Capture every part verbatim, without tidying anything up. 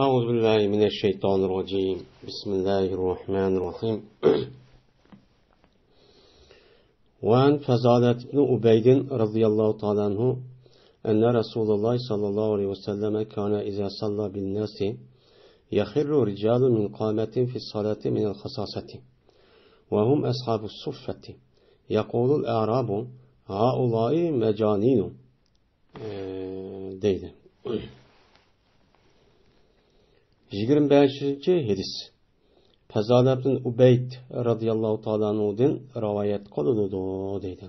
أعوذ بالله من الشيطان الرجيم. بسم الله الرحمن الرحيم. وعن فضالة بن عبيد رضي الله تعالى عنه أن رسول الله صلى الله عليه وسلم كان إذا صلى بالناس يخر رجال من قامة في الصلاة من الخصاصة، وهم أصحاب الصفة، يقول الأعراب: هؤلاء مجانين، ئى، دەيدۇ. يىگىرمە بەشىنچى ھەدىس. پەزالەتتىن ئۇبەيد رەزىياللاھۇ تائالا ئەنھۇدىن رىۋايەت قىلىنىدۇ، دەيدۇ.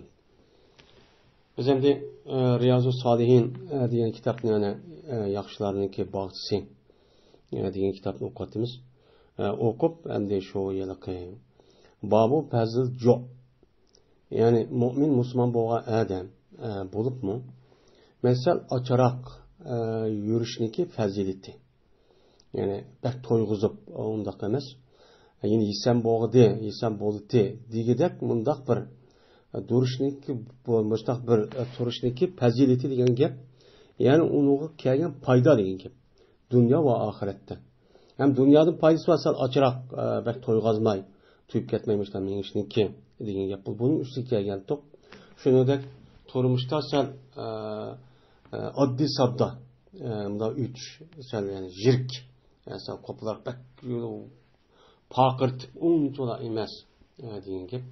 بىز ئەمدى، ئە، رىيازۇ سالىھىن، ئە، دېگەن كىتابنى، يەنە، ئە، ياخشىلارنىڭكى باغچىسى، ئە، دېگەن كىتابنى ئوقۇۋاتىمىز. ئە، ئوقۇپ، ئەمدى شۇ ھېلىقى بابۇ پەزىل جۇ، يەنى مۇئمىن مۇسۇلمان بولغان ئادەم، ئە، بولۇپمۇ، مەسىلەن، ئاچراق، ئە، يۈرۈشنىكى پەزىلىتى. يەنى بەك تويغۇزۇپ، ئۇنداق ئەمەس. يەنى يېسەم بولغىدى، يېسەم بولدى دېگۈدەك مۇنداق بىر، ئە، تۇرۇشنىكى، بۇ، مۇشتاق بىر، ئە، تۇرۇشنىكى پەزىلىتى دېگەن گەپ. يەنى ئۇنىڭغا كەلگەن پايدا دېگەن گەپ. دۇنيا ۋە ئاخىرەتتە. ھەم دۇنيادىن پايدىسى بار، سەل ئاچراق، ئە، بەك تويغازماي، تويۇپ كەتمەي مۇشۇنداق مېڭىشنىڭكى دېگەن گەپ. بۇ، بۇنىڭ ئۈستىگە كەلگەنتۇق. شۇنىڭدەك تۇرمۇشتا سەل، ئە، ئە، ئاددىي ساددا، ئە، مۇنداق ئۆتۈش، سەل يەنى يىرىك، ئە، سەل قوپۇلاق بەك پارقىرىتىپ ئۇنچىۋالا ئەمەس، ئە، دېگەن گەپ.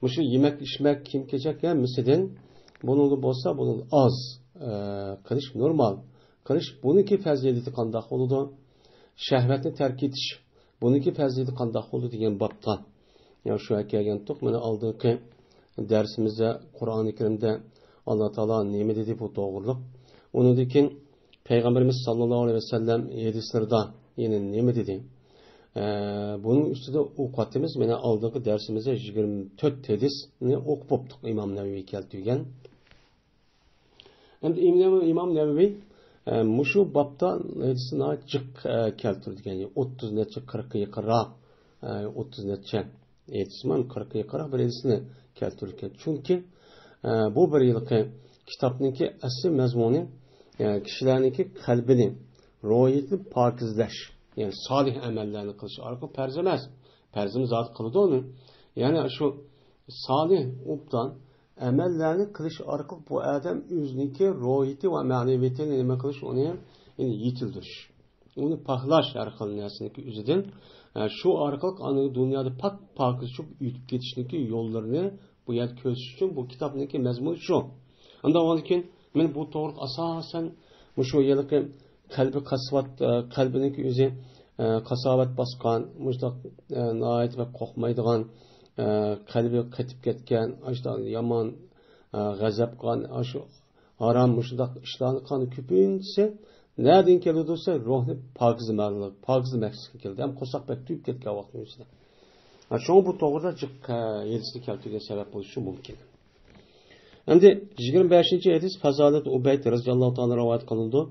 مۇشۇ يېمەك، ئىچمەك، كىيىم-كېچەك ھەممىسىدىن بۇنىڭدا بولسا، بۇنىڭدا ئاز، ئە، قىلىش نورمال. قىلىش، بۇنىڭكى پەزىلىتى قانداق بولىدۇ؟ شەھۋەتنى تەرك ئېتىش، بۇنىڭكى پەزىلىتى قانداق بولىدۇ دېگەن بابتا. يا شۇ كەلگەنتۇق، مانا ئالدىنقى دەرسىمىزدە قۇرئانى كەرىمدە ئاللا تائالا نېمە دېدى بۇ توغرىلىق. ئۇنىڭدىن كېيىن پەيغەمبىرىمىز ساللاللاھۇ ئەلەيھى ۋەسەللەم ھەدىسلىرىدا يەنە نېمە دېدى؟ ئە، بۇنىڭ ئۈستىدە ئوقۇۋاتىمىز. مانا ئالدىنقى دەرسىمىزدە يىگىرمە تۆت ھەدىسنى ئوقۇپ بوپتۇق، ئىمام نەۋەۋى كەلتۈرگەن. ئەمدى ئىمام، ئىمام نەۋەۋى، ئە، مۇشۇ بابتا ھەدىسنى جىق، ئە، كەلتۈرىدىكەن. يەنى ئوتتۇز نەچچە، قىرىققا يېقىنراق، ئە، ئوتتۇز نەچچە ھەدىسمۇ، قىرىققا يېقىنراق بىر ھەدىسنى كەلتۈرىدىكەن. چۈنكى، ئە، بۇ بىر ھېلىقى كىتابنىڭكى ئەسلى مەزمۇنى، ئە، كىشىلەرنىڭكى قەلبىنى، روھىيىتىنى پاكىزلەش، يەنى سالىھ ئەمەللەرنى قىلىش ئارقىلىق، پەرز ئەمەس، پەرزىمۇ زادى قىلىدۇ ئۇنى. يەنى شۇ سالىھ، ئوبدان ئەمەللەرنى قىلىش ئارقىلىق بۇ ئادەم ئۆزىنىڭكى روھىيىتى ۋە مەنىۋىيىتىنى نېمە قىلىش، ئۇنى، يەنى يېتىلدۈرۈش. ئۇنى پاكلاش ھەر خىل نەرسىنىڭكى ئۆزىدىن. ئە، شۇ ئارقىلىق ئاندىن دۇنيادا پاك، پاكىز چىقىپ ئۆتۈپ كېتىشنىڭكى يوللىرىنى بۇ يەردە كۆرسىتىش ئۈچۈن بۇ كىتابنىڭكى مەزمۇنى شۇ. ئاندىن ئاندىن كېيىن مەن بۇ توغرىلىق ئاساسەن مۇشۇ ھېلىقى قەلبى قاسىۋات، ئە، قەلبىنىڭكى ئۆزى، ئە، قاساۋەت باسقان، مۇشۇنداق، ئە، ناھايىتى بەك قورقمايدىغان، ئە، قەلبى قېتىپ كەتكەن، ئاشۇنداق يامان، ئە، غەزەپ قىلغان، ئاشۇ ھارام مۇشۇنداق ئىشلارنى قىلغان كۆپىنچىسى نەدىن كېلىدۇ دېسە، روھنى پاكىزلىمەكلىك، پاكىزلىمەكلىكتىن كېلىدۇ. ھەم قورساق بەك تويۇپ كەتكەن ۋاقىتنىڭ ئىچىدە. ھە، شۇڭا بۇ توغرىدا جىق، ھە، ھەدىسنى كەلتۈرگەن سەۋەب بولۇشى مۇمكىن. ئەمدى يىگىرمە بەشىنچى ھەدىس پەزالەت ئۇبەيد رەزىياللاھۇ تائالا رىۋايەت قىلىنىدۇ.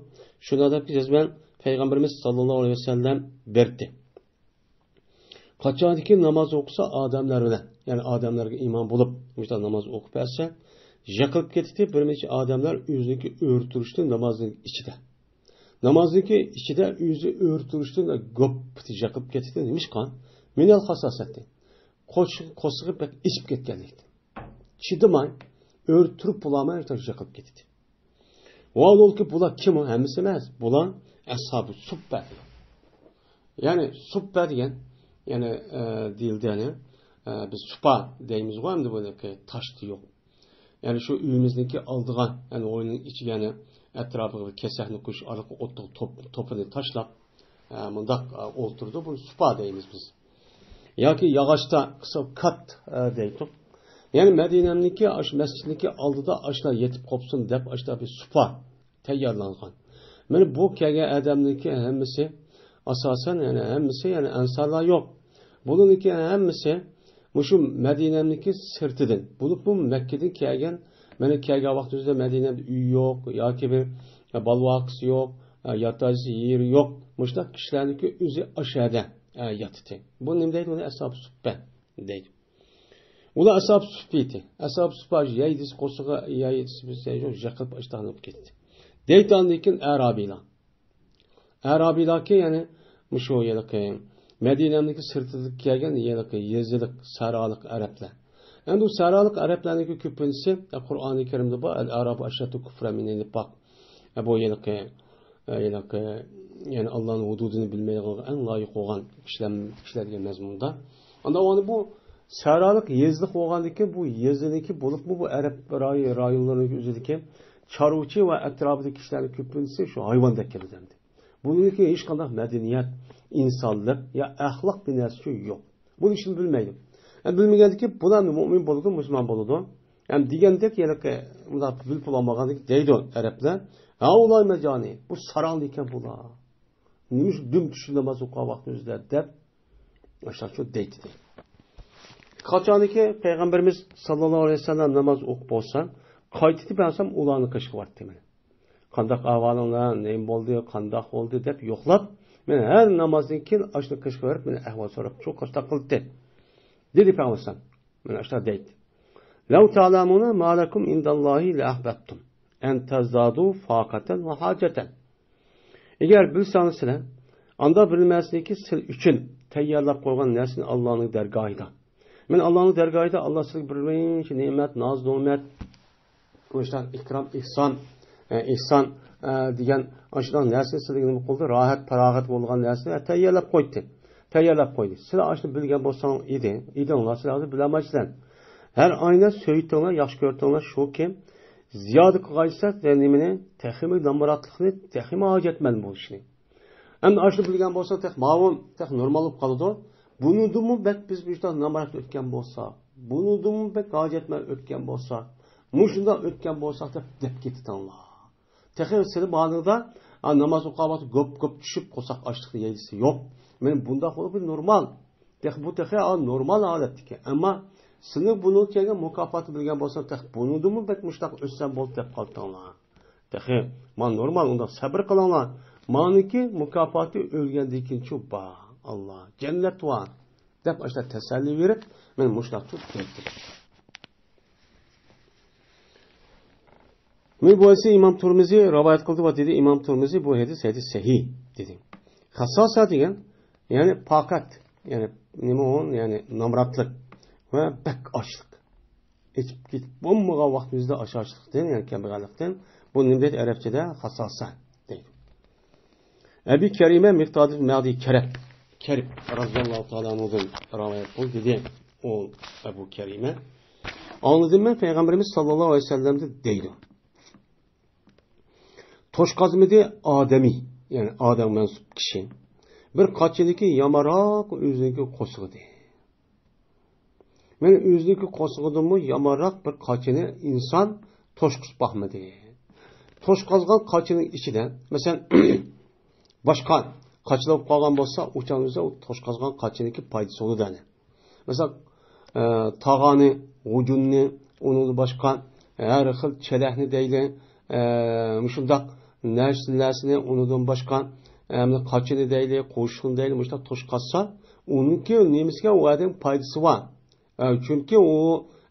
شۇنىڭدا جەزمەن پەيغەمبىرىمىز ساللاللاھۇ ئەلەيھى ۋەسەللەم بەردى. قاچانكى ناماز ئوقۇسا ئادەملەر بىلەن، يەنى ئادەملەرگە ئىمام بولۇپ، مۇشۇنداق ناماز ئوقۇپ بەرسە، يىقىلىپ كېتىتتى، بىر نەچچە ئادەملەر ئۆزىنىڭكى ئۆرە تۇرۇشتىن نامازنىڭ ئىچىدە. نامازنىڭكى ئىچىدە ئۆزى ئۆرە تۇرۇشتىن گوپپىتى يىقىلىپ كېتىتتى. نېمىشقا؟ مىنەل خاساسەتتى. قوش-، قورسىقى بەك ئېچىپ كەتكەنلىكتىن. چىدىماي، ئۆرە تۇرۇپ بولالماي يىقىلىپ كېتىتتى. ۋاھالەنكى بۇلار كىم ئۇ؟ ھەممىسى ئەمەس. بۇلار ئەسھابۇ سۇپپە. يەنى سۇپپە دېگەن، يەنى، ئە، دېيىلدى، يەنى، ئە، بىز سۇپا دەيمىزغۇ، ئەمدى بۇنىڭكى تاشتا يوق. يەنى شۇ ئۆيىمىزنىڭكى ئالدىغا، يەنى ھويلىنىڭ ئىچىگە، يەنى ئەتراپىغا بىر كېسەكنى قويۇش ئارقىلىق ئوتتۇق توپ-، توپىنى تاشلاپ، ئە، مۇنداق، ئە، ئولتۇرىدۇ. بۇنى سۇپا دەيمىز بىز. ياكى ياغاچتا قىسا كات، ئە، دەيتتۇق. يەنى مەدىنەمنىڭكى، ئاشۇ مەسچىتنىڭكى ئالدىدا ئاشۇلار يېتىپ قوپسۇن دەپ، ئاشۇنداق بىر سۇپا تەييارلانغان. مانا بۇ كەلگەن ئادەمنىڭكى ھەممىسى ئاساسەن، يەنى ھەممىسى، يەنى ئەنسارلار يوق. بۇلارنىڭكى ھەممىسى مۇشۇ مەدىنەمنىڭكى سىرتىدىن، بولۇپمۇ مەككىدىن كەلگەن، مانا كەلگەن ۋاقتىمىزدا مەدىنەدە ئۆي يوق، ياكى بىر بالىۋاقىسى يوق، ياتايسى يېرى يوق. مۇشۇنداق كىشىلەرنىڭكى ئۆزى ئاشۇ يەردە، ئە، ياتىتى. بۇ نېمە دەيدۇ؟ ئۇنى ئەسھابۇ سۇپپە دەيدۇ. ئۇلار ئەسھابۇ سۇپپىتى. ئەسھابۇ سۇپپا يەي دېسە قورسىقى، يەي دېسە بىز يەي يوق، يىقىلىپ ئاشتاق بولۇپ كەتتى. دەيدۇ ئاندىن كېيىن ئەرابىيلار. ئەرابىيلاركى، يەنى مۇشۇ ھېلىقى مەدىنەنىڭكى سىرتىدىكى كەلگەن ھېلىقى يېزىلىق، سەھرالىق ئەرەبلەر. ئەمدى بۇ سەھرالىق ئەرەبلەرنىڭكى كۆپىنچىسى، قۇرئانى كەرىمدە بار، «ئەل ئەرابۇ ئەشەددۇ كۇفرەن مىنەن نىفاق». بۇ ھېلىقى، ھېلىقى، يەنى ئاللانىڭ ھۇدۇدىنى بىلمەيدىغانغا ئەڭ لايىق بولغان كىشىلەر، كىشىلەر دېگەن مەزمۇندا. ئاندىن ئۇنى بۇ سەھرالىق يېزىلىق بولغاندىكىن، بۇ يېزىنىڭكى بولۇپمۇ بۇ ئەرەب راي-، رايونلىرىنىڭ ئۆزىدىكى چارۋىچى ۋە ئەتراپىدىكى كىشىلەرنىڭ كۆپىنچىسى شۇ ھايۋاندەك كېلىدۇ ئەمدى. بۇنىڭكى ھېچقانداق مەدەنىيەت، ئىنسانلىق يا ئەخلاق بىر نەرسە يوق. بۇنى ھېچكىم بىلمەيدۇ. ئە، بىلمىگەندىكىن بۇلار مۆمىن بولىدۇ، مۇسۇلمان بولىدۇ. ئەم، دېگەندەك ھېلىقى مۇنداق بىلىپ بولالمىغاندەك دەيدۇ ئەرەبلەر. «ھەئۇلاء مەجانى، بۇ ساراڭ ئىكەن بۇلار. نېمە ئۈچۈن دۈم چۈشۈپ ناماز ئوقۇۋاتىدۇ ئۆزلەر؟» دەپ ئاشۇنداق دەيتتى. قاچانكى پەيغەمبىرىمىز ساللاللاھۇ ئەلەيھى ۋەسەللەم ناماز ئوقۇپ بولسا، قايتىپ بەرسەم ئۇلارنىڭ قېشىغا باراتتى مەن. «قانداق ئەھۋالىڭلار، نېمە بولدى، قانداق بولدى؟» دەپ يوقلاپ، مەن ھەر نامازدىن كېيىن ئاشۇنىڭ قېشىغا بېرىپ، مېنى ئەھۋال سوراپ، شۇ قاشتاق قىلاتتى. دېدى پەيغەمبەر. مانا شۇنداق دەيتتى. «لەو تەئلەمۇنە ما لەكۇم ئىندەللاھى لەئەھبەبتۇم ئەن تەزدادۇ فاقەتەن ۋە ھاجەتەن.» ئەگەر بىلسەڭلار سىلەر، ئاندا بىلمەسلىكى سىلەر ئۈچۈن تەييارلاپ قويغان نەرسىنى ئاللانىڭ دەرگاھىدا. مەن ئاللانىڭ دەرگاھىدا ئاللا سىلەرگە بىر بىرىنچى نېمەت، ناز-نۆمەت، مۇشۇنداق ئىكرام، ئېھسان، ئە، ئېھسان، ئە، دېگەن ئاشۇنداق نەرسىنى سىلەرگە نېمە قىلدى؟ راھەت، پاراغەت بولغان نەرسىنى تەييارلاپ قويدى. تەييارلاپ قويدى. سىلەر ئاشۇنى بىلگەن بولساڭ ئىدى، ئىدىڭلار، سىلەر ھازىر بىلەلمەيسىلەر. ھەر ئاينى سۆيدۈڭلار، ياخشى كۆردۈڭلار، شۇكى، زىيادە قىلغايسىلەر نېمىنى؟ تېخىمۇ نامراتلىقنى، تېخىمۇ ھاجەتمەن بولۇشنى. ئەمدى ئاشۇنى بىلگەن بولسا، تېخى ماۋۇ، تېخى نورمال بولۇپ قالىدۇ. بۇنىڭدىنمۇ بەك بىز مۇشۇنداق نامرات ئۆتكەن بولساق، بۇنىڭدىنمۇ بەك ھاجەتمەن ئۆتكەن بولساق، مۇشۇنداق ئۆتكەن بولساق دەپ، دەپ كېتىتىڭلار. تېخى سىلى بارلىقىدا، ئا، ناماز ئوقۇۋاتىدۇ، گوپ-گوپ چۈشۈپ، قورساق ئاچلىقنى يەيدىسى يوق. مەن بۇنداق بولۇپ نورمال. تېخى بۇ تېخى، ئا، نورمال ھالەتتىكى. ئەمما سىلىنىڭ بۇنىڭ كەلگەن مۇكاپاتى بىلگەن بولسا، تېخى بۇنىڭدىنمۇ بەك مۇشۇنداق ئۆتسەم بولدى دەپ قالدىڭلار. تېخى، مانا نورمال، ئۇنداق سەبرى قىلىڭلار. مانىكى مۇكاپاتى ئۆلگەندىن كېيىنچۇ بار. ئاللا، جەننەت بار. دەپ ئاشۇنداق تەسەللى بېرىپ، مەن مۇشۇنداق تۇرۇپ دەيتتىم. مۇ بولسا ئىمام تۇرمىزى رىۋايەت قىلدى ۋە دېدى، ئىمام تۇرمىزى بۇ ھەدىس، ھەدىس سەھىھ دېدى. خەسساسە دېگەن، يەنى پاقەت، يەنى نېمە ئۇ، يەنى نامراتلىق ۋە بەك ئاچلىق. ئېچىپ كېتىپ بولمىغان ۋاقتىمىزدا ئاشۇ ئاچلىقتىن، يەنى كەمبەغەللىكتىن، بۇ نېمە دەيدۇ ئەرەبچىدە؟ خەسساسە دەيدۇ. ئەبى كەرىمە مىقداد ئىبن مەدى كەرەب، كەرىب رازىياللاھۇ تائالا ئەنھۇدىن رىۋايەت قىلدى دېدى. ئۇ ئەبۇ كەرىمە، ئاڭلىدىم مەن پەيغەمبىرىمىز ساللاللاھۇ ئەلەيھى ۋەسەللەمدىن دەيدۇ. توشقازمىدى ئادەمى، يەنى ئادەمگە مەنسۇپ كىشى، بىر قاچىنىكى يامانراق ئۆزىنىڭكى قورسىقىدى. مەن ئۆزىنىڭكى قورسىقىدىنمۇ يامانراق بىر قاچىنى ئىنسان توشقۇزۇپ باقمىدى. توشقازغان قاچىنىڭ ئىچىدە، مەسىلەن، باشقا قاچىلار بولۇپ قالغان بولسا، ئۇ چاغدا ئۇ توشقازغان قاچىنىڭكى پايدىسى بولىدۇ ئەنە. مەسىلەن، ئە، تاغانى، غۇجۇننى، ئۇنىڭدىن باشقا ھەر خىل چېلەكنى دەيلى، ئە، مۇشۇنداق نەرسىلەرنى، ئۇنىڭدىن باشقا، ئە، قاچىنى دەيلى، قوشۇقنى دەيلى، مۇشۇنداق توشقازسا، ئۇنىڭكى نېمىسىگە ئۇ ئادەم پايدىسى بار. ئە، چۈنكى ئۇ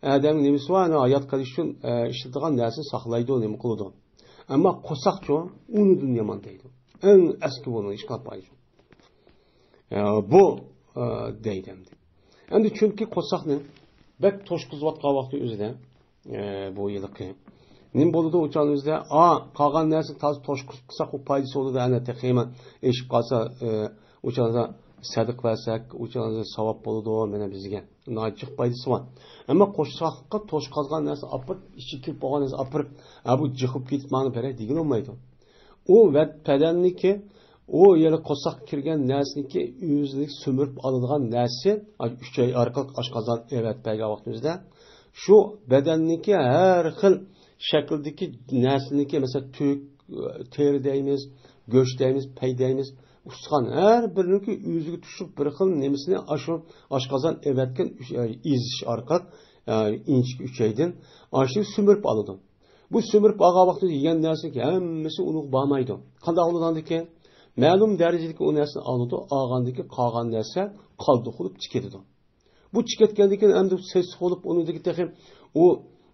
ئادەمنىڭ نېمىسى بار، يەنى ھايات قېلىش ئۈچۈن، ئە، ئىشلىتىدىغان نەرسىنى ساقلايدۇ، نېمە قىلىدۇ. ئەمما قورساقچۇ، ئۇنىڭدىن يامان دەيدۇ. ئەڭ ئەسكى بۇنىڭ ئىشقا پايدىسى. ئە، بۇ، ئە، دەيدۇ ئەمدى. ئەمدى چۈنكى قورساقنى بەك توشقۇزۇۋاتقان ۋاقتى ئۆزىدە، ئە، بۇ ھېلىقى نېمە بولىدۇ ئۇ چاغنىڭ ئۆزىدە؟ ئا، قالغان نەرسىنى تازا توشقۇزۇپ قىلساق، ئۇ پايدىسى بولىدۇ. ئەنە تېخىمۇ ئېشىپ قالسا، ئە، ئۇ چاغدا سەدىقە بەرسەك، ئۇ چاغدا ساۋاب بولىدۇ مانا بىزگە. ناھايىتى جىق پايدىسى بار. ئەمما قورساققا توشقازغان نەرسە ئاپىرىپ، ئىچىگە كىرىپ بولغان نەرسە ئاپىرىپ، ھە، بۇ جىق بولۇپ كېتىپ مانا بېرەي دېگىلى بولمايدۇ. ئۇ ۋە بەدەننىكى، ئۇ يەنە قورساققا كىرگەن نەرسىنىڭكى ئۆزىنى سۈمۈرۈپ ئالىدىغان نەرسە، ئۈچ ئاي ئارقىلىق ئاشقازان ئەۋەتىپ بەرگەن ۋاقتىمىزدا، شۇ بەدەننىڭكى ھەر خىل شەكىلدىكى نەرسىنىڭكى، مەسىلەن، تۈك، تېرە دەيمىز، گۆش دەيمىز، پەي دەيمىز، ئۇستىخان ھەر بىرىنىڭكى ئۆزىگە تۇشلۇق بىر خىل نېمىسىنى ئاشۇ ئاشقازان ئەۋەتكەن ئۈچ ئاي ئېزىش ئارقىلىق، ئە، ئىنچىكە ئۈچەيدىن ئاشۇ سۈمۈرۈپ ئالىدۇ. بۇ سۈمۈرۈپ ئالغان ۋاقتىدا يېگەن نەرسىنىڭ ھەممىسى ئۇنىڭغا بارمايدۇ. قانداق بولىدىكەن؟ مەلۇم دەرىجىدىكى ئۇ نەرسىنى ئالىدۇ، ئالغاندىن كېيىن قالغان نەرسە قالدۇق بولۇپ چىقىدۇ. بۇ چىقىپ كەتكەندىن كېيىن ئەمدى سېسىق بولۇپ، ئۇنىڭدىكى تېخى ئۇ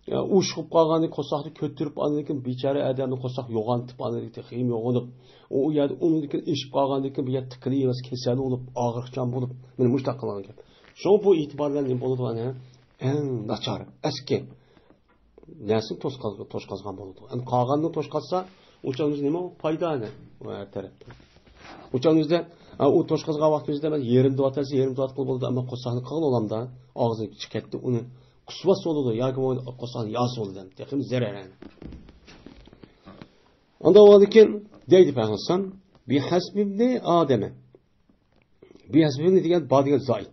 ئۇششۇق بولۇپ قالغاندىن كېيىن قورساقنى كۆتۈرۈپ، ئاندىن كېيىن بىچارە ئادەمنى قورساق يوغانتىپ، ئاندىن كېيىن تېخىمۇ يوغىنىپ، ئۇ، ئۇ يەردە ئۇنىڭدىن كېيىن ئېشىپ قالغاندىن كېيىن بۇ يەر تىقىلىۋېرىپ، كېسەل بولۇپ، ئاغرىقچان بولۇپ، مانا مۇشۇنداق قىلغان گەپ. شۇڭا بۇ ئېتىبار بىلەن نېمە بولىدۇ؟ ئەنە ئەڭ ناچار، ئەسكى نەرسىنى توشقاز-، توشقازغان بولىدۇ. ئەمدى قالغاننى توشقازسا، ئۇ چاغدا نېمە پايدا ئەنە ئۇ ھەر تەرەپتە. ئۇ چاغدا، ئا، ئۇ توشقازغان ۋاقتىمىزدا مەن يېرىم دۇئا تەرسە، يېرىم دۇئا قىلىپ بولىدۇ، ئەمما قورساقنى قىلغىلى بولامدا، ئاغزىنى چىقەتتى، ئۇنى قۇسۇۋاتسا بولىدۇ ياكى بولمايدۇ، قورساقنى ياسا بولىدۇ، تېخىمۇ زەرەر. ئاندىن ئۇنىڭدىن كېيىن دەيدۇ پەيغەمبەر، بىھەسبىبنى ئادەمە. بىھەسبىبنى دېگەن بار دېگەن زائىد.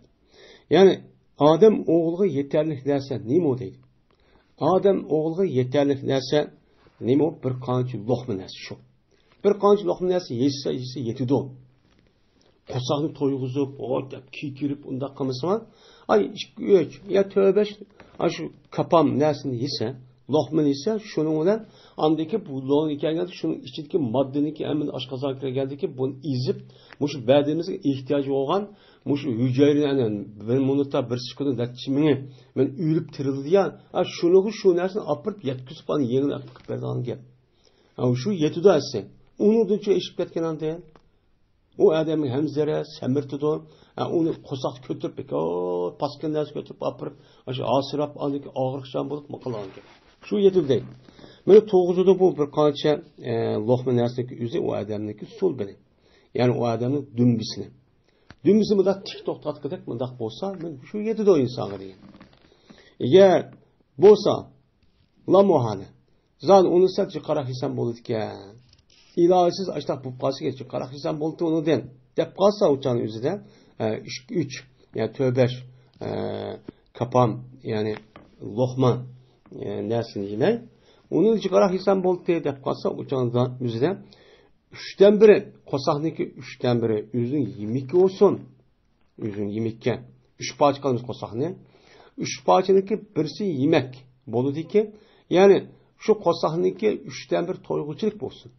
يەنى ئادەم ئوغلىغا يېتەرلىك نەرسە نېمە دەيدۇ؟ ئادەم ئوغلىغا يېتەرلىك نەرسە نېمە؟ بىر قانچە لوقما نەرسە شۇ. بىر قانچە لوقما نەرسە يېسە، يېسە يېتىدۇ. قورساقنى تويغۇزۇپ، ئوت دەپ كىيكىرىپ ئۇنداق قىلمىسىڭىز، ئاي ئىككى، ئۈچ يا تۆت، بەش، ئاشۇ كاپام نەرسىنى يېسە، لوقمىنى يېسە، شۇنىڭ بىلەن ئاندىكى بۇ لوقمىنى كەلگەندە شۇنىڭ ئىچىدىكى ماددىنىكى ھەممىنى ئاشقازانغا كىرگەندىكى بۇنى ئېزىپ، مۇشۇ بەدىنىمىزگە ئېھتىياجى بولغان مۇشۇ ھۈجەيرىنى بىر مىنۇتتا، بىر سېكۇنتتا نەچچە مىڭى مەن ئۆلۈپ تىرىلدى يا، ئا، شۇنىڭغا شۇ نەرسىنى ئاپىرىپ يەتكۈزۈپ ئانا يېڭىنى ئېلىپ قىلىپ بېرىدىغان گەپ. ئا، شۇ يېتىدۇ ئەسلى. ئۇنىڭدىن چوڭ ئېشىپ كەتكەن ئاندىن. ئۇ ئادەمگە ھەم زەرەر، سەمرىتىدۇ. ھە، ئۇنى قورساقتا كۆتۈرۈپ، بىكار پاسكىنا نەرسە كۆتۈرۈپ ئاپىرىپ، ئاشۇ ھاسىراپ، ئاندىن كېيىن ئاغرىقچان بولۇپ قالغان گەپ. شۇ يېتىدۇ دەيدۇ. مانا توغرىسىدا بۇ بىر قانچە، ئە، لوقما نەرسىنىڭكى ئۆزى ئۇ ئادەمنىڭكى سۇلبىنى. يەنى ئۇ ئادەمنىڭ دۈمبىسىنى. دۈمبىسى مۇنداق تىك توختاتقۇدەك مۇنداق بولسا، مانا شۇ يېتىدۇ ئىنسانغا دېگەن. ئەگەر بولسا، لا مۇھالە. زادى ئۇنى سەل جىقراق يېسەم بولىدىكەن. ئىلاجسىز ئاشتاق بولۇپ قالسا، جىقراق يېسەم بولىدۇ ئۇنىڭدىن، دەپ قالسا ئۇ چاغنىڭ ئۆزىدە، ئە، ئۈچ، ئۈچ، يەنى تۆت، بەش، ئە، كاپام، يەنى لوقما، ئە، نەرسىنى يېمەي، ئۇنى جىقراق يېسەم بولدى، دەپ قالسا ئۇ چاغنىڭ ئۆزىدە ئۈچتىن بىرى، قورساقنىڭكى ئۈچتىن بىرى ئۆزىنىڭ يېمىكى بولسۇن. ئۆزىنىڭ يېمەككە ئۈچ پارچە قىلىمىز قورساقنى. ئۈچ پارچىنىڭكى بىرسى يېمەك بولىدىكى، يەنى شۇ قورساقنىڭكى ئۈچتىن بىر تويغۇچىلىك بولسۇن.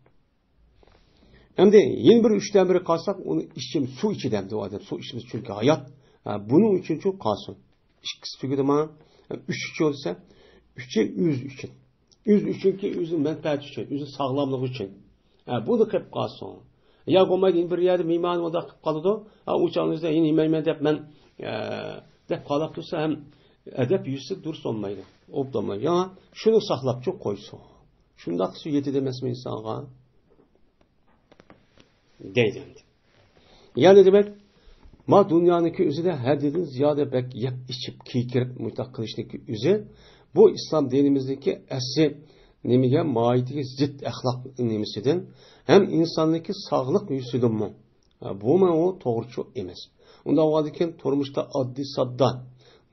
ئەمدى يەنە بىر ئۈچتىن بىرى قالساق، ئۇنى ئىچىم، سۇ ئىچىدە ئەمدى ئۇ ئادەم سۇ ئىچمىسە، چۈنكى ھايات. ھە، بۇنىڭ ئۈچۈن شۇ قالسۇن. ئىككىسى تۈگىدىما؟ ئۈچ ئۈچ بولسا، ئۈچى ئۆزى ئۈچۈن. ئۆزى ئۈچۈنكى، ئۆزىنىڭ مەنپەئەتى ئۈچۈن، ئۆزىنىڭ ساغلاملىقى ئۈچۈن. ھە، بۇ دا قېلىپ قالسۇن. يا بولمايدۇ، بىر يەردە مېھمان ئۇنداق قىلىپ قالىدۇ. ھە، ئۇ چاغنىڭ ئۆزىدە يەنە يېمەيمەن دەپ مەن، ئە، دەپ قالاپ تۇرسا ھەم ئەدەپ يۈزىسى دۇرۇس بولمايدۇ. ئوبدانمايدۇ. يا شۇنى ساقلاپ چوق قويسۇن. شۇنداق سۇ يېتىدۇ ئەمەسمۇ ئىنسانغا؟ دەيدۇ ئەمدى. يەنى دېمەك، ما دۇنيانىڭكى ئۆزىدە ھەددىدىن زىيادە بەك يەپ ئىچىپ كىيكىرىپ مۇنداق قىلىشنىڭكى ئۆزى، بۇ ئىسلام دىنىمىزدىكى ئەسلى نېمىگە، ماھىيىتىگە زىت ئەخلاق نېمىسىدىن ھەم ئىنساننىڭكى ساغلىق يۈزىسىدىنمۇ. بۇمۇ ئۇ توغرىچۇ ئەمەس. ئۇنداق بولغاندىكىن تۇرمۇشتا ئاددىي ساددا،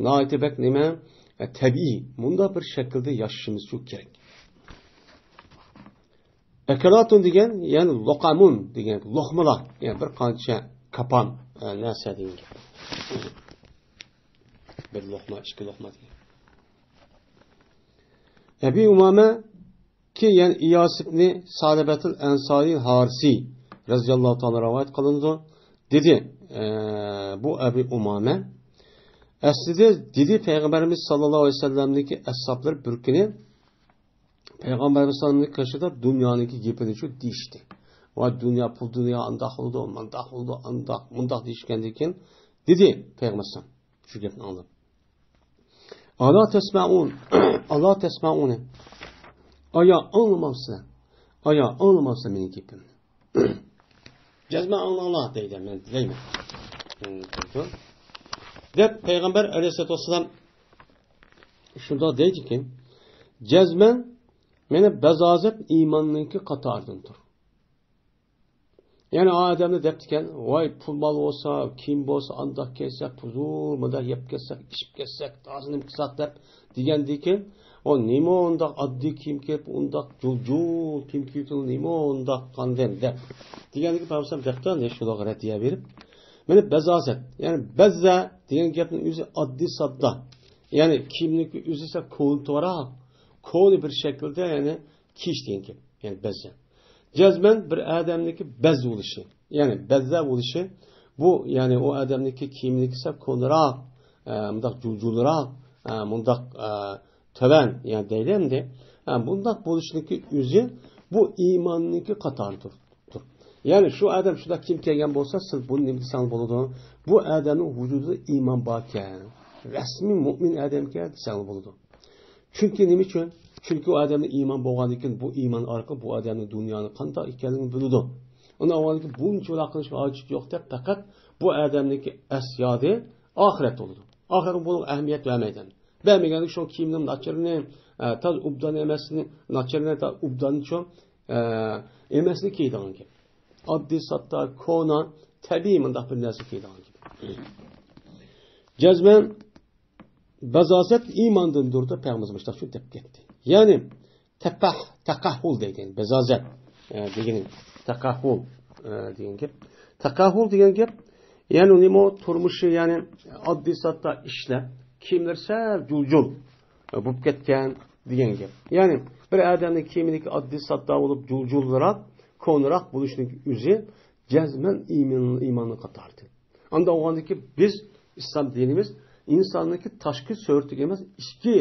ناھايىتى بەك نېمە، تەبىئىي، مۇنداق بىر شەكىلدە ياشىشىمىزچۇ كېرەك. ئەكەلاتۇن دېگەن، يەنى لوقامۇن دېگەن لوقمىلار، يەنى بىر قانچە كاپام، ئە، نەرسە دېگەن گەپ. بىر لوقما، ئىككى لوقما دېگەن. ئەبى ئۇمامە كى، يەنى ئىياس ئىبنى سالىبەتىل ئەنسارى ھارىسى رەزىياللاھۇ تائالا رىۋايەت قىلىنىدۇ. دېدى، ئە، بۇ ئەبى ئۇمامە، ئەسلىدە دېدى، پەيغەمبىرىمىز ساللاللاھۇ ئەلەيھى ۋەسەللەمنىڭكى ئەسھابلىرى بىر كۈنى پەيغەمبەر ئەلەيھىسسالامنىڭ قېشىدا دۇنيانىڭكى گېپىنى شۇ دېيىشتى. ۋاي دۇنيا، پۇل دۇنيا ئانداق بولىدۇ، مانداق بولىدۇ، ئانداق، مۇنداق دېيىشكەندىن كېيىن دېدى پەيغەمبەر ئەلەيھىسسالام شۇ گەپنى ئاڭلاپ. ئالا تەسمەئۇن، ئالا تەسمەئۇنى. ئايا ئاڭلىمامسىلەر؟ ئايا ئاڭلىمامسىلەر مېنىڭ گېپىمنى؟ جەزمەن ئاڭلاڭلار دەيدۇ، مەن دەيمەن. دەپ پەيغەمبەر ئەلەيھىسسالاتۇ ۋەسسالام شۇنداق دەيدىكى، جەزمەن مېنى بەزازەت ئىماننىڭكى قاتارىدىن تۇر. يەنى ئۇ ئادەمنى دەپتىكەن، ۋاي پۇل مال بولسا، كىيىم بولسا، ئانداق كىيسەك، پۇزۇر مۇنداق يەپ كەتسەك، ئىچىپ كەتسەك، تازا نېمە قىلساق دەپ دېگەندىكىن، ئۇ نېمە ئۇنداق ئاددىي كىيىم كىيىپ، ئۇنداق جۇل-جۇل كىيىم كىيىپ، نېمە ئۇنداق قاندىن دەپ دېگەندىكىن، پەيغەمبەر دەپتۇ، نە شۇلارغا رەددىيە بېرىپ، مېنى بەزازەت، يەنى بەززە دېگەن گەپنىڭ ئۆزى ئاددىي ساددا. يەنى كىيىمنىڭكى ئۆزى سەل كونىتىۋاراق، كونا بىر شەكىلدە، يەنى كىيىش دېگەن گەپ، يەنى بەززە. جەزمەن بىر ئادەمنىڭكى بەز بولۇشى، يەنى بەززە بولۇشى، بۇ، يەنى ئۇ ئادەمنىڭكى كىيىمىنىڭكى سەل كونىراق، ئە، مۇنداق جۇل-جۇلراق، ئە، مۇنداق، ئە، تۆۋەن، يەنى دەيلى ئەمدى. ھە، بۇنداق بولۇشنىڭكى ئۆزى بۇ ئىماننىڭكى قاتارىدۇر. يەنى شۇ ئادەم شۇنداق كىيىم كىيگەن بولسا، سىز بۇنى نېمە دېسەڭلار بولىدۇ؟ بۇ ئادەمنىڭ ۋۇجۇدىدا ئىمان باركەن، رەسمىي مۇئمىن ئادەمكەن دېسەڭلار بولىدۇ. چۈنكى نېمە ئۈچۈن؟ چۈنكى ئۇ ئادەمدە ئىمان بولغاندىن كېيىن، بۇ ئىمان ئارقىلىق بۇ ئادەمنىڭ دۇنيانىڭ قانداق ئىكەنلىكىنى بىلىدۇ. ئۇنى ئاۋۋالدىن كېيىن بۇنچىۋالا قىلىشقا ھاجىتى يوق دەپ، پەقەت بۇ ئادەمنىڭكى ئەس يادى ئاخىرەت بولىدۇ. ئاخىرىدا بۇنىڭغا ئەھمىيەت بەرمەيدۇ. بەرمىگەندىكىن شۇ كىيىمنىڭ ناچىرىنى، ئە، تاز ئوبدان ئەمەسنى، ناچىرىنى، تا ئوبداننى شۇ، ئە، ئەمەسنى كىيىدىغان گەپ. ئاددىي ساددا، كونا، تەبىئىي مۇنداق بىر نەرسە كىيىدىغان گەپ. جەزمەن بەزازەت ئىماندىندۇر دەپ پەيغەمبىرىمىز مۇشۇنداق شۇ دەپ كەتتى. يەنى تەپەھ، تەقەھھۇل دەيدۇ. بەزازەت، ئە، دېگىنى تەقەھھۇل، ئە، دېگەن گەپ. تەقەھھۇل دېگەن گەپ، يەنى نېمە، تۇرمۇشى، يەنى ئاددىي ساددا ئىشلەپ، كىيىملىرى سەل جۇل-جۇل، ئە، بولۇپ كەتكەن دېگەن گەپ. يەنى بىر ئادەمنىڭ كىيىمىنىڭكى ئاددىي ساددا بولۇپ، جۇل-جۇلراق، كونىراق بولۇشنىڭ ئۆزى جەزمەن ئىمان، ئىماننىڭ قاتارىدىن. ئاندىن ئوغاندىكى بىز ئىسلام دىنىمىز ئىنساننىڭكى تاشقى سۈرىتىگە ئەمەس، ئىچكى،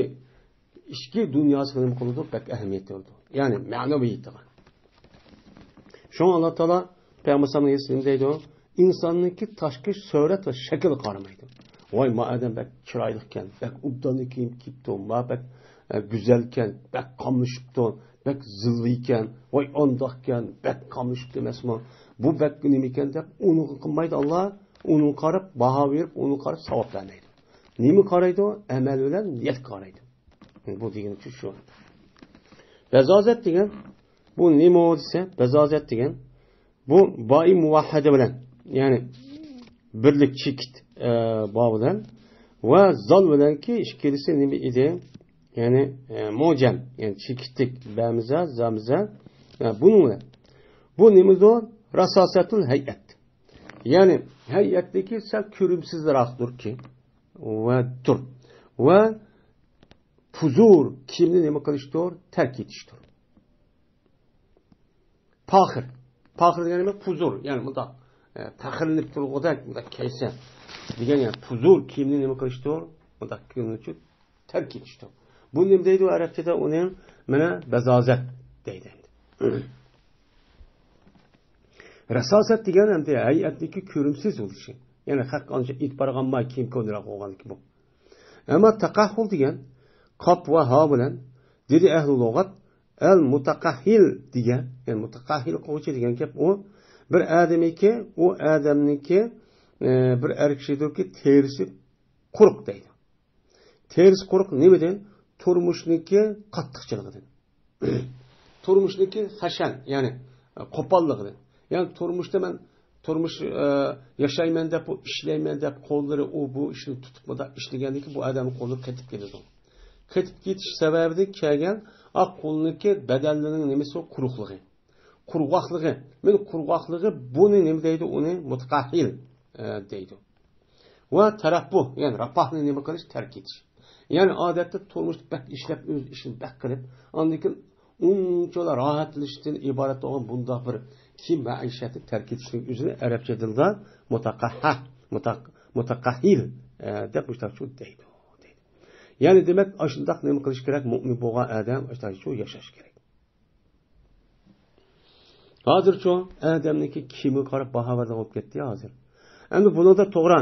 ئىچكى دۇنياسىغا نېمە قىلىدۇ؟ بەك ئەھمىيەت بېرىدۇ. يەنى مەنىۋىيىتىغا. شۇڭا ئاللا تائالا پەيغەمبەر ئەلەيھىسسالام نېمە دەيدۇ؟ ئىنساننىڭكى تاشقى سۈرەت ۋە شەكلىگە قارىمايدۇ. ۋاي، ما ئادەم بەك چىرايلىقكەن، بەك ئوبدانلا كىيىم كىيىپتۇ، ما بەك، ئە، گۈزەلكەن، بەك قاملىشىپتۇ، بەك زىلۋىكەن، ۋاي ئانداقكەن، بەك قاملىشىپتۇ ئەمەسمۇ، بۇ بەك نېمىكەن دەپ ئۇنىڭغا قىلمايدۇ ئاللا. ئۇنىڭغا قاراپ باھا بېرىپ، ئۇنىڭغا قاراپ ساۋاب بەرمەيدۇ. نېمىگە قارايدۇ؟ ئەمەل بىلەن نىيەتكە قارايدۇ. بۇ دېگىنى شۇ. بەزازەت دېگەن بۇ نېمە دېسە، بەزازەت دېگەن بۇ بائى مۇۋەھھەدە بىلەن، يەنى بىرلىك چېكىت، ئە، با بىلەن ۋە زال بىلەنكى ئىككىلىسى نېمە ئىدى؟ يەنى، ئە، مۇجەم، يەنى چېكىتلىك، بەمىزە، زامىزە، ئە، بۇنىڭ بىلەن. بۇ نېمىدۇر؟ راساسەتۇل ھەيئەت. يەنى ھەيئەتتىكى سەل كۆرۈمسىزراقتۇركى. ۋە تۇر. ۋە پۇزۇر، كىيىمنى نېمە قىلىشتۇر؟ تەرك ئېتىشتۇر. پاخىر. پاخىر دېگەن نېمە؟ پۇزۇر. يەنى مۇنداق، ئە، پەخىرلىنىپ تۇرغۇدەك، مۇنداق كەيسەن دېگەن، يەنى پۇزۇر كىيىمنى نېمە قىلىشتۇر؟ مۇنداق كىيىمنى تەرك ئېتىشتۇر. بۇ نېمە دەيدۇ ئەرەبچىدە؟ ئۇنى مانا بەزازەت دەيدۇ. راساسەت دېگەن ئەمدى ھەيئەتتىكى كۆرۈمسىز بولۇشى. يەنى خەق ئانچە ئېتىبار قىلماي كىيىم كونىراق بولغاندىكىن بۇ. ئەمما تەقەھھۇل دېگەن قاپ ۋە ھا بىلەن دېدى ئەھلى لۇغەت ئەل مۇتەقەھھىل دېگەن، يەنى مۇتەقەھھىل قىلغۇچى دېگەن گەپ ئۇ بىر ئادەمنىڭكى، ئۇ ئادەمنىڭكى، ئە، بىر ئەر كىشىدۇركى تېرىسى قۇرۇق دەيدۇ. تېرىسى قۇرۇق نېمىدىن؟ تۇرمۇشنىڭكى قاتتىقچىلىقىدىن. تۇرمۇشنىڭكى خەشەن، يەنى، ئە، قوپاللىقىدىن. يەنى تۇرمۇشتا مەن تۇرمۇش، ئە، ياشايمەن دەپ، بۇ ئىشلەيمەن دەپ، قوللىرى ئۇ بۇ ئىشنى تۇتۇپ مۇنداق ئىشلىگەندىن كېيىن بۇ ئادەمنىڭ قولى قېتىپ كېتىدۇ. قېتىپ كېتىش سەۋەبىدىن كەلگەن ئاق قولنىڭكى بەدەنلىرىنىڭ نېمىسى؟ قۇرۇقلۇقى. قۇرغاقلىقى. مانا قۇرغاقلىقى بۇنى نېمە دەيدۇ؟ ئۇنى مۇتەقەھھىل، ئە، دەيدۇ. ۋە تەرەپپۇھ، يەنى راپاھنى نېمە قىلىش؟ تەرك ئېتىش. يەنى ئادەتتە تۇرمۇشتا بەك ئىشلەپ، ئۆز ئىشىنى بەك قىلىپ، ئاندىن كېيىن ئۇنچىۋالا راھەتلىنىشتىن ئىبارەت بولغان بۇنداق بىر كىيىم مەئىشەتنى تەرك ئېتىشنىڭ ئۆزىنى ئەرەبچە تىلدا مۇتەقەھھە، مۇتەق-، مۇتەقەھھىل، ئە، دەپ مۇشۇنداق دەيدۇ، دەيدۇ. يەنى دېمەك، ئاشۇنداق نېمە قىلىش كېرەك؟ مۇئمىن بولغان ئادەم ئاشۇنداق ياشاش كېرەك. ھازىرچۇ ئادەمنىڭكى كىيىمىگە قاراپ باھا بەرىدىغان بولۇپ كەتتى ھازىر. ئەمدى بۇنىڭدا توغرا.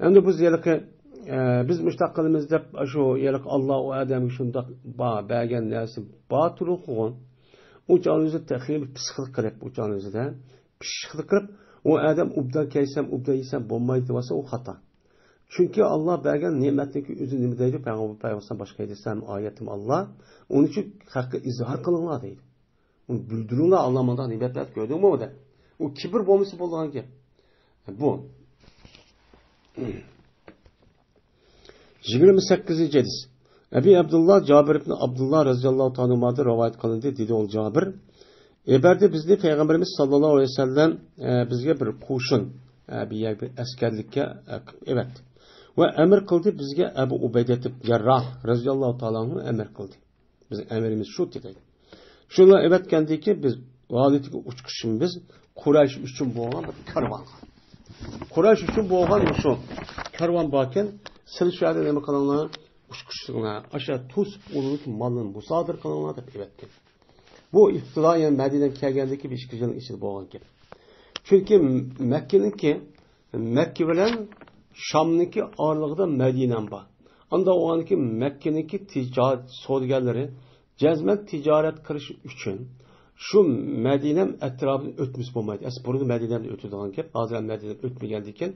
ئەمدى بىز ھېلىقى، ئە، بىز مۇشۇنداق قىلىمىز دەپ، شۇ ھېلىقى ئاللا ئۇ ئادەمگە شۇنداق با-، بەرگەن نەرسە بار تۇرۇپ قىلغان. ئۇ چاغنىڭ ئۆزىدە تېخى پىسخىلىق قىلىپ، ئۇ چاغنىڭ ئۆزىدە پىسخىلىق قىلىپ، ئۇ ئادەم ئوبدان كىيسەم، ئوبدان يېسەم بولمايدۇ دېۋالسا، ئۇ خاتا. چۈنكى ئاللا بەرگەن نېمەتنىڭكى ئۆزى نېمە دەيدۇ؟ پەيغەمبەر پەيغەمبەر باشقا ھەدىستە ھەم ئايەتتىمۇ ئاللا، ئۇنىڭ ئۈچۈن خەققە ئىزھار قىلىڭلار دەيدۇ. ئۇنى بىلدۈرۈڭلار، ئاللا مۇنداق نېمەت بەردى، كۆردۈڭمۇ دەپ. ئۇ كىبىر بولمىسا بولىدىغان گەپ. بۇ. يىگىرمە سەككىزىنچى ھەدىس. ئەبى ئابدۇللا جابىر ئىبن ئابدۇللا رەزىياللاھۇ تائالا ئەنھۇدىن رىۋايەت قىلىندى، دېدى ئۇ جابىر. ئەۋەتتى بىزنى پەيغەمبىرىمىز ساللاللاھۇ ئەلەيھى ۋەسەللەم، ئە، بىزگە بىر قوشۇن، ئە، بىر يەرگە بىر ئەسكەرلىككە، ئە، ئەۋەتتى. ۋە ئەمىر قىلدى بىزگە ئەبۇ ئۇبەيدە ئىبن جەرراھ رەزىياللاھۇ تائالا ئەنھۇ ئەمىر قىلدى. بىزنىڭ ئەمىرىمىز شۇ دېدى. شۇنى ئەۋەتكەندىن كېيىن بىز ۋالىدىگە ئۇچقۇچىمىز قۇرەيش ئۈچۈن بولغان بىر كارۋانغا. قۇرەيش ئۈچۈن بولغان شۇ كارۋان باركەن، سىلەر شۇ يەردە نېمە قىلىڭلار؟ قۇشقۇچلىرىڭلار، ئاشۇ توسۇپ ئۇلىنىپ مالنى مۇسادىرە قىلىڭلار دەپ ئەۋەتكەن. بۇ ئىپتىلا، يەنى مەدىنەگە كەلگەندىكى بىر ئىككى يىلنىڭ ئىچىدە بولغان گەپ. چۈنكى مەككىنىڭكى، مەككە بىلەن شامنىڭكى ئارىلىقىدا مەدىنەم بار. ئاندا ئۇنىڭكى مەككىنىڭكى تىجارەت سودىگەرلىرى جەزمەن تىجارەت قىلىش ئۈچۈن شۇ مەدىنەم ئەتراپىدىن ئۆتمىسە بولمايدۇ. ئەسلى بۇرۇن مەدىنەمدىن ئۆتىدىغان گەپ، ھازىر ھەم مەدىنەدىن ئۆتمىگەندىكىن،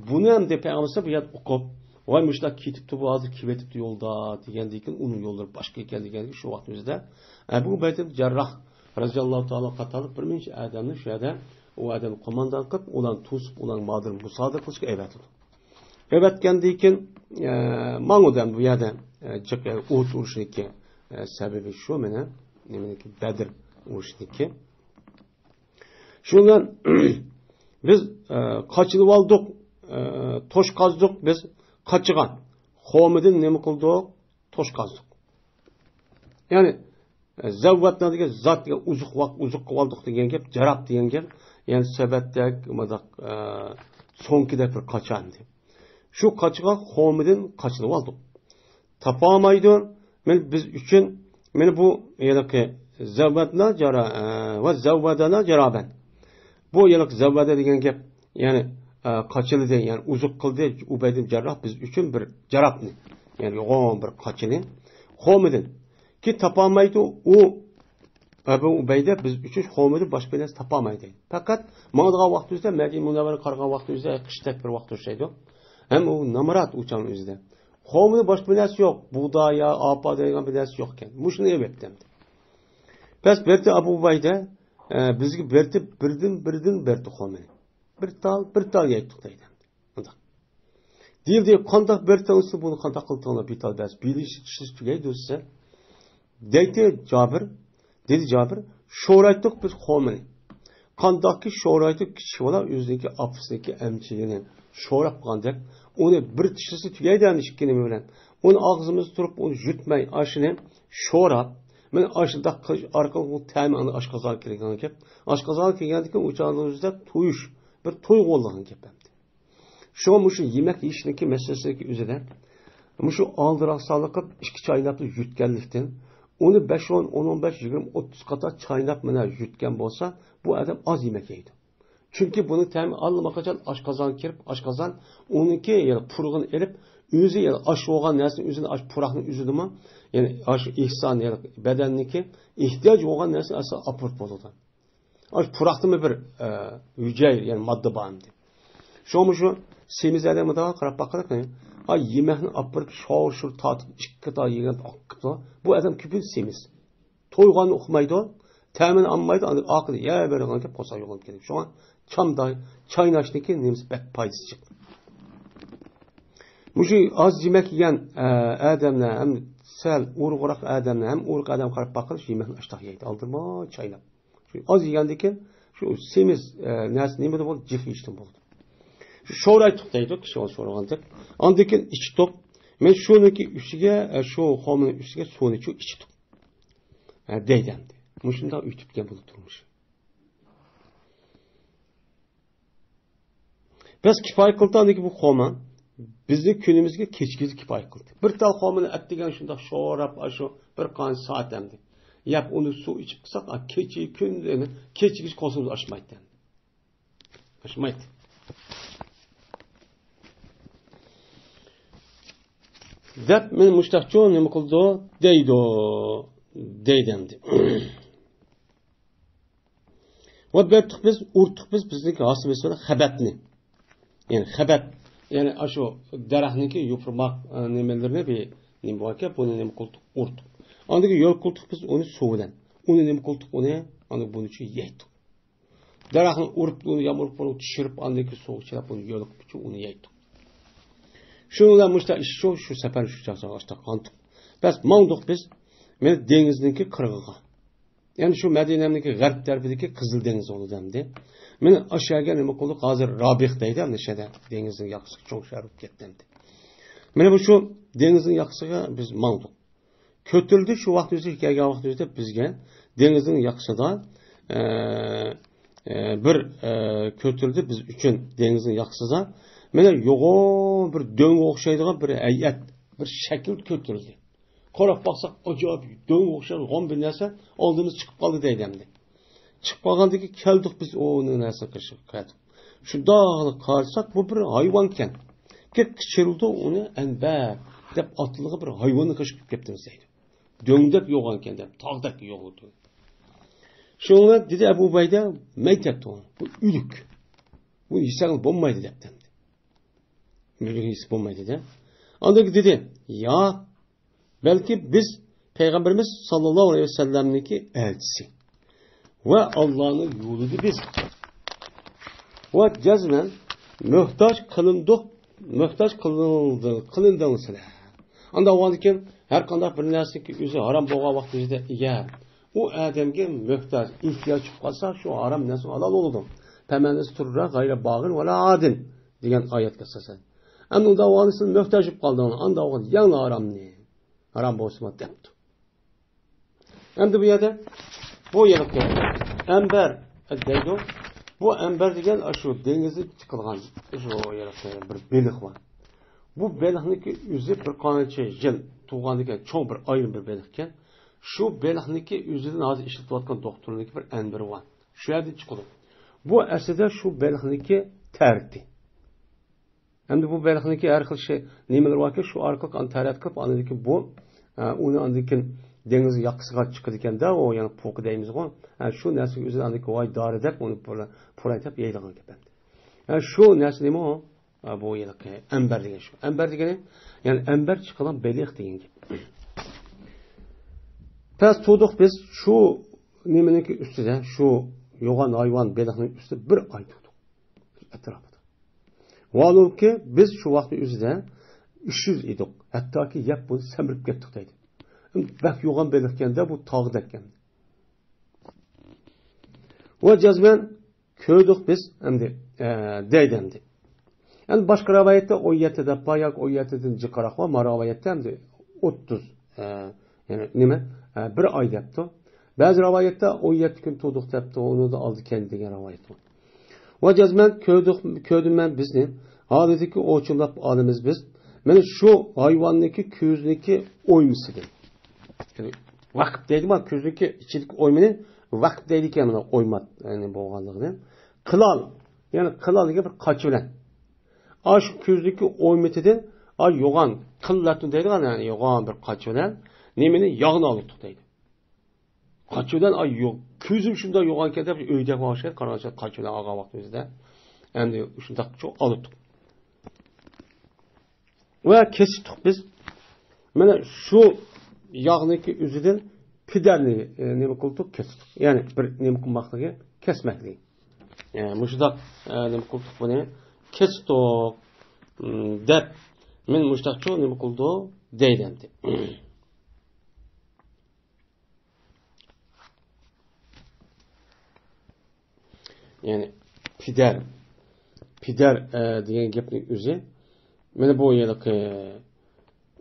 بۇنى ھەم دەپ پەيغەمبەر بۇ يەردە ئوقۇپ، ۋاي مۇشۇنداق كېتىپتۇ، بۇ ھازىر كېلىۋېتىپتۇ يولدا دېگەندىكىن، ئۇنىڭ يوللىرى باشقا ئىكەن دېگەندىكىن، شۇ ۋاقىت ئۆزىدە ئەبۇ ئۇبەيدە جەرراھ رەزىياللاھۇ تائالا قاتارلىق بىر نەچچە ئادەمنى شۇ يەردە، ئۇ ئادەمنى قوماندان قىلىپ، ئۇلارنى توسۇپ، ئۇلارنىڭ مالىنى مۇسادىرە قىلىشقا ئەۋەتىدۇ. ئەۋەتكەندىن كېيىن، ئە، ماڭا دەم بۇ يەردە، ئە، جىق، ئە، ئوت ئۇرۇشنىڭكى، ئە، سەۋەبى شۇ مېنىڭ، نېمىنىڭكى، بەدر ئۇرۇشنىڭكى. شۇ بىلەن بىز، ئە، قاچىلىۋالدۇق، ئە، توش قازدۇق بىز قاچىغا. قومىدىن نېمە قىلدۇق؟ توش قازدۇق. يەنى، ئە، زەۋۋەتنا دېگەن زات دېگەن ئوزۇق ۋاق-، ئوزۇق قىلىۋالدۇق دېگەن گەپ، جاراب دېگەن گەپ. يەنى سەبەتتەك، مۇنداق، ئە، سوڭكىدەك بىر قاچا ئەمدى. شۇ قاچىغا قومىدىن قاچىلىۋالدۇق. تاپالمايدۇ. مانا بىز ئۈچۈن، مانا بۇ ھېلىقى زەۋۋەتنا جارا-، ئە، ۋە زەۋۋەدەنا جارابەن. بۇ ھېلىقى زەۋۋەدە دېگەن گەپ، يەنى، ئە، قاچىلىدى، يەنى ئوزۇق قىلدى ئۇبەيدىن جەرراھ بىز ئۈچۈن بىر جارابنى، يەنى يوغان بىر قاچىنى. قومىدىن. كېيىن تاپالمايدۇ، ئۇ ئەبۇ ئۇبەيدە بىز ئۈچۈن قومىدىن باشقا بىر نەرسە تاپالمايدۇ. پەقەت ماڭىدىغان ۋاقتىمىزدا، مەدىنە مۇنەۋۋەرگە قارىغان ۋاقتىمىزدا، قىشتەك بىر ۋاقىت ئوخشايدۇ. ھەم ئۇ نامرات ئۇ چاغنىڭ ئۆزىدە. قومىدا باشقا بىر نەرسە يوق. بۇغداي يا ئاپا دەيدىغان بىر نەرسە يوق ئىكەن. مۇشۇنى ئېلىۋەتتى ئەمدى. بەس بەردى ئەبۇ ئۇبەيدە، ئە، بىزگە بەردى، بىردىن، بىردىن بەردى قومىنى. بىر تال، بىر تال يەيتتۇق دەيدۇ ئەمدى. مۇنداق. دېيىلدى، قانداق بەردى ئۇنسى، بۇنى قانداق قىلدىڭلار، بىر تال بەس، بىلىش، چىشلىش تۈگەيدۇ دېسە. دەيتتى جابىر، دېدى جابىر، شورايتتۇق بىز قومىنى. قانداقكى شورايتتۇق، كىچىك بالا ئۆزىنىڭكى ئاپىسىنىڭكى ئەمچىكىنى شوراپ قالغاندەك، ئۇنى بىر چىشلىسا تۈگەيدۇ ئەمدى ئىككى نېمە بىلەن. ئۇنى ئاغزىمىزدا تۇرۇپ، ئۇنى يۇتماي، ئاشۇنى شوراپ، مانا ئاشۇنداق قىلىش ئارقىلىق بۇ تەمى ئانا ئاشقازانغا كىرگەن گەپ. ئاشقازانغا كىرگەندىن كېيىن ئۇ چاغدا تويۇش، بىر تويغۇ بولىدىغان گەپ ئەمدى. شۇڭا مۇشۇ يېمەك يېيىشنىڭكى مەسىلىسىدىكى ئۆزىدە، مۇشۇ ئالدىراق سانلىق قىلىپ ئىككى چايناپلا يۇتكەنلىكتىن، ئۇنى بەش، ئون، ئون، ئون بەش، يىگىرمە، ئوتتۇز قاتار چايناپ مانا يۇتكەن بولسا، بۇ ئادەم ئاز يېمەك يەيدۇ. چۈنكى بۇنىڭ تەمى ئاللىماقاچان ئاشقازانغا كىرىپ، ئاشقازان ئۇنىڭكى، يەنى پۇرىقىنى ئېلىپ، ئۆزى، يەنى ئاش بولغان نەرسىنى ئۆزىنى ئاش پۇراقنىڭ ئۆزىدىمۇ، يەنى ئاش ئىھسان، يەنى بەدەننىڭكى ئېھتىياج بولغان نەرسىنى ئاساسەن ئاپىرىپ بولىدۇ. ئاشۇ پۇراقتىمۇ بىر، ئە، ھۈجەيرە، يەنى ماددا بار ئەمدى. شۇڭا مۇشۇ سېمىز ئادەم مۇنداق قاراپ باققىلى، ئاي، يېمەكنى ئاپىرىپ شور-شۇر تارتىپ ئىككى تال يېگەن ئاقىپتۇ. بۇ ئادەم كۆپىنچە سېمىز. تويغاننى ئۇقمايدۇ، تەمىنى ئالمايدۇ، ئاندىن ئارقىدا يەنە بېرىدىغان گەپ قورساق يوغىنىپ كېتىدۇ. شۇڭا چامدا چايناشنىڭكى نېمىسى بەك پايدىسى چىقتى. مۇشۇ ئاز يېمەك يېگەن، ئە، ئادەملەر ھەم سەل ئورۇقراق ئادەملەر ھەم ئورۇق ئادەم قاراپ باققىلى، شۇ يېمەكنى ئاشتاق يەيدۇ. ئالدىرىماي چايناپ. شۇ ئاز يېگەندىن كېيىن شۇ سېمىز، ئە، نەرسە نېمىدە بولدى؟ جىف يېيىشتىن بولدى. شۇ شورايتتۇق دەيدۇ، كىشى شورىغاندەك. ئاندىن كېيىن ئىچتۇق. مەن شۇنىڭكى ئۈستىگە، ئە، شۇ خورمىنىڭ ئۈستىگە سۇنى چۇ ئىچتۇق. ئە، دەيدۇ ئەمدى. مۇشۇنداق ئۆتۈپ كەتكەن بولدى تۇرمۇش. بەس كىپايە قىلدى ئاندىكى بۇ خورما. بىزنىڭ كۈنىمىزگە كېچىگىچە كىپايە قىلدى. بىر تال خورمىنى ئەتىگەن شۇنداق شوراپ، ئاشۇ بىر قانچە سائەت ئەمدى. يەپ ئۇنى سۇ ئىچىپ قىلساق، ئا، كېچە، كۈن، كېچىگىچە قورسىقىمىز ئاچمايتتى ئەمدى. ئاچمايتتى. دەپ مېنى مۇشتاقچۇ نېمە قىلىدۇ دەيدۇ. دەيدۇ ئەمدى. ۋە بەرتۇق بىز، ئۇرتۇق بىز، بىزنىڭكى ھاسىلىمىز بىلەن خەبەتنى. يەنى خەبەت، يەنى ئاشۇ دەرەخنىڭكى يوپۇرماق، ئە، نېمىلىرىنى بىر نېمە باركەن، بۇنى نېمە قىلدۇق؟ ئۇرتۇق. ئاندىن كېيىن يول قىلدۇق بىز ئۇنى سۇ بىلەن. ئۇنى نېمە قىلدۇق؟ ئۇنى، ئاندىن بۇنى شۇ يەيتتۇق. دەرەخنى ئۇرۇپ، ئۇنى يامغۇر قىلىپ چۈشۈرۈپ، ئاندىن كېيىن سۇغا چىلاپ، ئۇنى يول قىلىپ، ئۇنى يەيتتۇق. شۇنىڭ بىلەن مۇشۇ ئىش شۇ، شۇ سەپەر شۇ چاغدا ئاشتاق قانتۇق. بەس ماڭدۇق بىز، مانا دېڭىزنىڭكى قىرغىقىغا. يەنى شۇ مەدىنەمنىڭكى غەرب تەرىپىدىكى قىزىل دېڭىز بولىدۇ ئەمدى. مانا ئاشۇ يەرگە نېمە قىلدۇق؟ ھازىر رابىغ دەيدۇ، مانا شۇ يەردە دېڭىزنىڭ ياقىسىغا چوڭ شەھەر بولۇپ كەتتى ئەمدى. مانا بۇ شۇ دېڭىزنىڭ ياقىسىغا بىز ماڭدۇق. كۆتۈرۈلدى شۇ ۋاقىت ئۆزى، كەلگەن ۋاقىت ئۆزىدە بىزگە دېڭىزنىڭ ياقىسىدا، ئە، ئە، بىر، ئە، كۆتۈرۈلدى بىز ئۈچۈن دېڭىزنىڭ ياقىسىدا. مانا يوغان بىر دۆڭگە ئوخشايدىغان بىر ھەيئەت. بىر شەكىل كۆتۈرۈلدى. قاراپ باقساق، ئاجايىپ دۆڭگە ئوخشاش غام بىر نەرسە ئالدىمىزغا چىقىپ قالدى دەيدۇ ئەمدى. چىقىپ قالغاندىن كېيىن كەلدۇق بىز ئۇنى نەرسە قىلىشقا كەلدۇق. شۇنداقلا قارىساق، بۇ بىر ھايۋانكەن. كېلىپ قىچىرىدۇ، ئۇنى ئەنبەر دەپ ئاتىلىغان بىر ھايۋاننى قىچقۇرۇپ كەپتىمىز دەيدۇ. دۆڭدەك يوغانكەن دەپ، تاغدەك يوغىنى. شۇڭا دېدى ئەبۇ ئۇبەيدە، مەيتەتۇ، بۇ ئۆلۈك. بۇ يېسەڭ بولمايدۇ دەپتۇ. ئۆلۈكنى يېسە بولمايدۇ دە. ئاندىن كېيىن دېدى، يا، بەلكى بىز پەيغەمبىرىمىز ساللاللاھۇ ئەلەيھى ۋەسەللەمنىڭكى ئەلچىسى ۋە ئاللانىڭ يولىدا بىز. ۋە جەزمەن موھتاج قىلىندۇق، موھتاج قىلىندى، قىلىندىڭ سىلەر. ئاندا بولغاندىكىن ھەر قانداق بىر نەرسىنىڭكى ئۆزى ھارام بولغان ۋاقتىدا ئىگە، ئۇ ئادەمگە موھتاج، ئېھتىياج چىقىپ قالسا، شۇ ھارام نەرسە ھالال بولىدۇ. پەمەن ئىستۇررا غەيرە باغىن ۋەلا ئادىن دېگەن ئايەتكە ئاساسەن. ئەمدى ئۇندا بولغاندا سىز موھتاج بولۇپ قالدىڭلار، ئاندا بولغاندا يەڭلار ھارامنى. ھارام بولسىمۇ دەپتۇ. ئەمدى بۇ يەردە بۇ يەرگە ئەمبەر دەيدۇ. بۇ ئەمبەر دېگەن شۇ دېڭىزدا چىقىدىغان شۇ يەرگە بىر بېلىق بار. بۇ بېلىقنىڭكى ئۆزى بىر قانچە يىل تۇغقاندىكىن چوڭ بىر ئايرىم بىر بېلىقكەن. شۇ بېلىقنىڭكى ئۆزىدىن ھازىر ئىشلىتىۋاتقان دوختۇرنىڭكى بىر ئەمبىرى بار. شۇ يەردىن چىقىدۇ. بۇ ئەسلىدە شۇ بېلىقنىڭكى تەرىتى. ئەمدى بۇ بېلىقنىڭكى ھەر خىل شەي، نېمىلىرى باركى، شۇ ئارقىلىق ئاندىن تەرەت قىلىپ، ئاندىن كېيىن بۇ، ئە، ئۇنى ئاندىن كېيىن دېڭىز ياقىسىغا چىقىدىكەن-دە، ئۇ يەنى پوقى دەيمىزغۇ. ئە، شۇ نەرسىگە ئۆزىنى ئاندىن كېيىن ۋاي دارى دەپ، ئۇنى پۇراي، پۇراي دەپ يەيدىغان گەپ ئەمدى. ئە، شۇ نەرسە نېمە ئۇ؟ ئە، بۇ ھېلىقى ئەمبەر دېگەن شۇ. ئەمبەر دېگىنى، يەنى ئەمبەر چىقىدىغان بېلىق دېگەن گەپ. پەس تۇردۇق بىز شۇ نېمىنىڭكى ئۈستىدە، شۇ يوغان ھايۋان بېلىقنىڭ ئۈستىدە بىر ئاي تۇردۇق. ئەتراپىدا. مەلۇمكى، بىز شۇ ۋاقىتنىڭ ئۆزىدە ئۈچ يۈز ئىدۇق. ھەتتاكى يەپ بۇنى سەمرىپ كەتتۇق دەيدۇ. بەك يوغان بېلىقكەن-دە، بۇ تاغدەككەن. ۋە جەزمەن كۆردۇق بىز، ئەمدى، ئە، دەيدۇ ئەمدى. ئەمدى باشقا رىۋايەتتە ئون يەتتە دەپ بار ياكى ئون يەتتىدىن جىقراق بار. ما رىۋايەتتە ئەمدى ئوتتۇز، ئە، يەنى نېمە، ئە، بىر ئاي دەپتۇ. بەزى رىۋايەتتە ئون يەتتە كۈن تۇردۇق دەپتۇ، ئۇنىڭدىن ئالدى كەلدى دېگەن رىۋايەت بار. ۋە جەزمەن كۆردۇق، كۆردۈم مەن بىزنى. ھالىدىكى ئوچۇملاپ ئالىمىز بىز. مانا شۇ ھايۋاننىڭكى كۆزىنىڭكى ئويمىسىدىن. يەنى ۋەقىپ دەيدۇ، مانا كۆزىنىڭكى ئىچىدىكى ئويمىنى ۋەقىپ دەيدىكەن، مانا ئويما، يەنى بولغانلىقىنى. قىلال، يەنى قىلال دېگەن بىر قاچا بىلەن. ئاشۇ كۆزىدىكى ئويمىتىدىن، ئا، يوغان، قىللەتنى دەيدىغان، يەنى يوغان بىر قاچا بىلەن نېمىنى، ياغنى ئالدۇق دەيدۇ. قاچا بىلەن، ئا، يوق، كۆزۈم شۇنداق يوغانكەن دەپ ئۆيدە ئوخشايدۇ، قارىغانچە قاچا بىلەن ئالغان ۋاقتىمىزدا. ئەمدى شۇنداق شۇ ئالدۇق. ۋە كېسىتتۇق بىز. مانا شۇ ياغنىڭكى ئۆزىدىن پىدەرنى، ئە، نېمە قىلدۇق؟ كېسىتتۇق. يەنى بىر نېمە قىلماقلىقى، كەسمەكلىك. ئە، مۇشۇنداق، ئە، نېمە قىلدۇق بۇنى؟ كېسىتتۇق، ئىم، دەپ، مەن مۇشۇنداقچۇ نېمە قىلدۇق؟ دەيدۇ ئەمدى. يەنى پىدەر، پىدەر، ئە، دېگەن گەپنىڭ ئۆزى، مانا بۇ ھېلىقى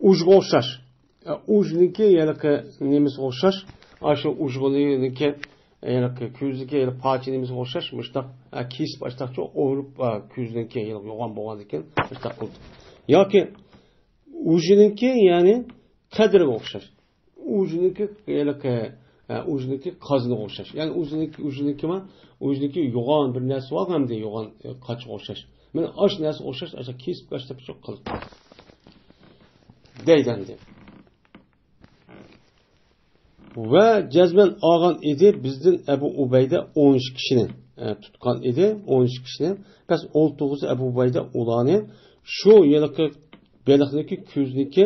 ئۇژغا ئوخشاش. ئە، ئۇژنىڭكى ھېلىقى نېمىسىگە ئوخشاش، ئاشۇ ئۇژغىنىڭكى ھېلىقى كۆزىدىكى ھېلىقى پارچە نېمىسىگە ئوخشاش، مۇشۇنداق، ئە، كېسىپ ئاشتاقچۇ ئويۇپ، ئە، كۆزىنىڭكى ھېلىقى يوغان بولغاندىكىن مۇشۇنداق قىلدى. ياكى ئۇژنىڭكى، يەنى قەدرىگە ئوخشاش. ئۇژنىڭكى ھېلىقى، ئە، ئۇژنىڭكى قازىنىغا ئوخشاش. يەنى ئۇژنىڭكى، ئۇژنىڭكى ما، ئۇژنىڭكى يوغان بىر نەرسە بار ئەمدى، يوغان، ئە، قاچىغا ئوخشاش. مانا ئاشۇ نەرسىگە ئوخشاش، ئاشۇ كېسىپ ئاشتاقچۇ قىلدى. دەيدۇ ئەمدى. ۋە جەزمەن ئالغان ئىدى بىزدىن ئەبۇ ئۇبەيدە ئون ئۈچ كىشىنى، ئە، تۇتقان ئىدى، ئون ئۈچ كىشىنى. بەس ئون توققۇزى ئەبۇ ئۇبەيدە ئۇلارنى شۇ ھېلىقى بېلىقنىڭكى كۆزىنىڭكى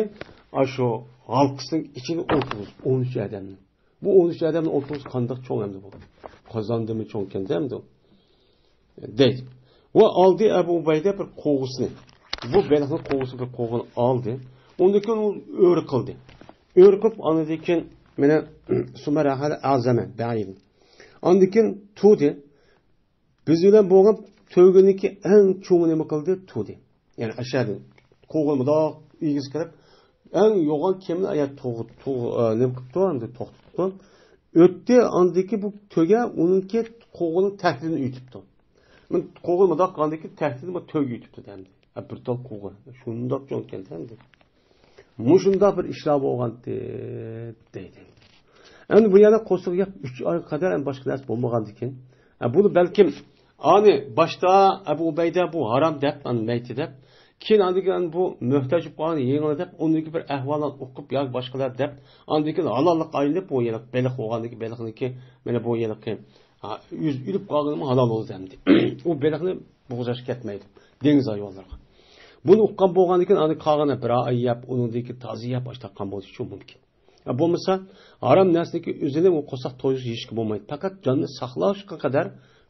ئاشۇ ھالقىسىنىڭ ئىچىدە ئولتۇرغۇزۇپ، ئون ئۈچ ئادەمنى. بۇ ئون ئۈچ ئادەمنى ئولتۇرغۇزۇپ قانداق چوڭ ئەمدى بۇ؟ قازاندىمۇ چوڭكەن-دە ئەمدى. دەيدۇ. ۋە ئالدى ئەبۇ ئۇبەيدە بىر قوغۇسىنى. بۇ بېلىقنىڭ قوغۇسى بىر قوغىنى ئالدى. ئۇندىن كېيىن ئۇنى ئۆرە قىلدى. ئۆرە قىلىپ، ئاندىن كېيىن مانا، سۇممە رەھەلە ئەزەمە بەئىدىن. ئاندىن كېيىن تۇردى. بىز بىلەن بولغان تۆگىنىڭكى ئەڭ چوڭى نېمە قىلدى؟ تۇردى. يەنى ئەشەدىن قوغۇن مۇنداق ئېگىز كىرىپ، ئەڭ يوغان كېمىنى ئايا توغ-، توغ-، ئە، نېمە قىپتۇ، ئەمدى توختىتىپتۇ. ئۆتتى، ئاندىكى بۇ تۆگە ئۇنىڭكى قوغۇننىڭ تەھتىدىن ئۆتۈپتۇ. مەن قوغۇن مۇنداق قىلغاندىكى تەھتىدىن بۇ تۆگە ئۆتۈپتۇ ئەمدى. ئە، بىر تال قوغۇن. شۇنداق چوڭكەن ئەمدى. مۇشۇنداق بىر ئىشلار بولغانتى، دەيدۇ. ئەمدى بۇ يەردە قورسىقى يەپ ئۈچ ئايغا قەدەر ئەمدى باشقا نەرسە بولمىغاندىكىن، ئە، بۇنى بەلكىم ئانى باشتا ئەبۇ ئۇبەيدە بۇ ھارام دەپ، ئاندىن مەيتى دەپ، كېيىن ئاندىن كېيىن بۇ مۆھتاج بولۇپ قالغان يېڭىلا دەپ، ئۇنىڭكى بىر ئەھۋالات ئوقۇپ ياكى باشقىلار دەپ، ئاندىن كېيىن ھالاللىققا ئايلىنىپ، بۇ يەنە بېلىق بولغاندىكىن بېلىقنىڭكى، مانا بۇ يەنىكى، ھا، ئۆزى ئۆلۈپ قالغىنىمۇ ھالال بولدى ئەمدى. ئۇ بېلىقنى بوغۇزلاشقا كەتمەيدۇ دېڭىز ھايۋانلىرىغا. بۇنى ئۇققان بولغاندىن كېيىن ئاندىن قالغان بىر ئاي يەپ، ئۇنىڭدىن كېيىن تازا يەپ ئاشتاققان بولۇشى مۇمكىن. يا بولمىسا، ھارام نەرسىنىڭكى ئۆزىنى ئۇ قورساق تويغۇسى يېيىشكە بولمايدۇ. پەقەت جاننى ساقلاشقا قەدەر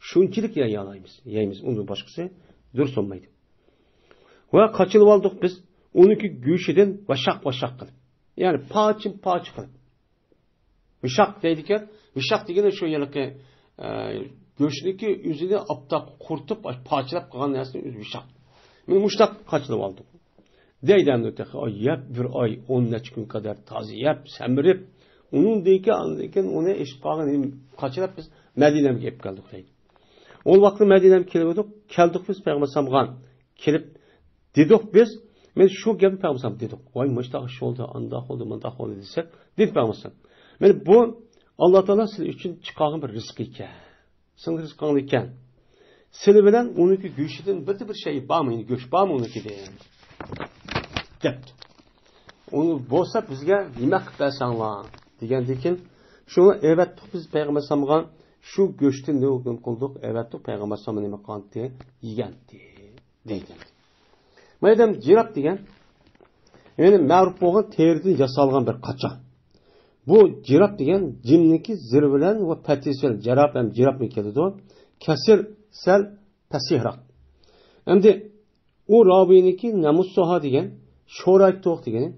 شۇنچىلىك يەيالايمىز، يەيمىز، ئۇندىن باشقىسى دۇرۇس بولمايدۇ. ۋە قاچىلىۋالدۇق بىز ئۇنىڭكى گۆشىدىن ۋاشاق-ۋاشاق قىلىپ. يەنى پارچە-پارچە قىلىپ. ۋىشاق دەيدىكەن. ۋىشاق دېگىنى شۇ ھېلىقى، ئە، گۆشنىكى ئۆزىنى ئاپتاپقا قۇرۇتۇپ، پارچىلاپ قىلغان نەرسىنى ئۆزى ۋىشاق. مانا مۇشۇنداق قاچىلىۋالدۇق. دەيدۇ ئەمدى تېخى، ئاي، يەپ بىر ئاي، ئون نەچچە كۈن قەدەر تازا يەپ، سەمرىپ، ئۇنىڭدىن كېيىن، ئاندىن كېيىن ئۇنى ئېشىپ قالغان قاچىلاپ بىز مەدىنەمگە ئېلىپ كەلدۇق دەيدۇ. ئۇ ۋاقىتتا مەدىنەمگە كېلىۋىدۇق، كەلدۇق بىز پەيغەمبەر ئەلەيھىسسالامغا كېلىپ دېدۇق بىز، مانا شۇ گەپنى پەيغەمبەر ئەلەيھىسسالام دېدۇق. ۋاي، مۇشۇنداق ئىش بولدى، ئانداق بولدى، مۇنداق بولدى دېسەك، دېدى پەيغەمبەر ئەلەيھىسسالام. مانا بۇ، ئاللا تائالا سىلەر ئۈچۈن چىقارغان بىر رىزىق ئىكەن. سېنىڭ رىزقىڭ ئىكەن. سىلى بىلەن ئۇنىڭكى گۆشىدىن بىردە بىر شەي بارمۇ؟ يەنە گۆش بارمۇ ئۇنىڭكىدە؟ دەپتۇ. ئۇنى بولسا بىزگە يېمەك قىلىپ بەرسەڭلار، دېگەندىن كېيىن، شۇڭا ئەۋەتتۇق بىز پەيغەمبەر ئەلەيھىسسالامغا شۇ گۆشتىن نېمە قىلدۇق؟ ئەۋەتتۇق، پەيغەمبەر ئەلەيھىسسالام نېمە قىلغانتى؟ يېگەنتى. دەيدۇ. مايدام جىراب دېگەن، يەنى مەرۇپ بولغان تېرىدىن ياسالغان بىر قاچا. بۇ جىراب دېگەن جىمنىكى زىر بىلەن ۋە پەتىس بىلەن، جەراب ھەم جىرابمۇ كېلىدۇ. كەسىر سەل پەسىھراق. ئەمدى ئۇ راۋىنىكى نەمۇسسۇھا دېگەن، شورايتتۇق دېگىنى،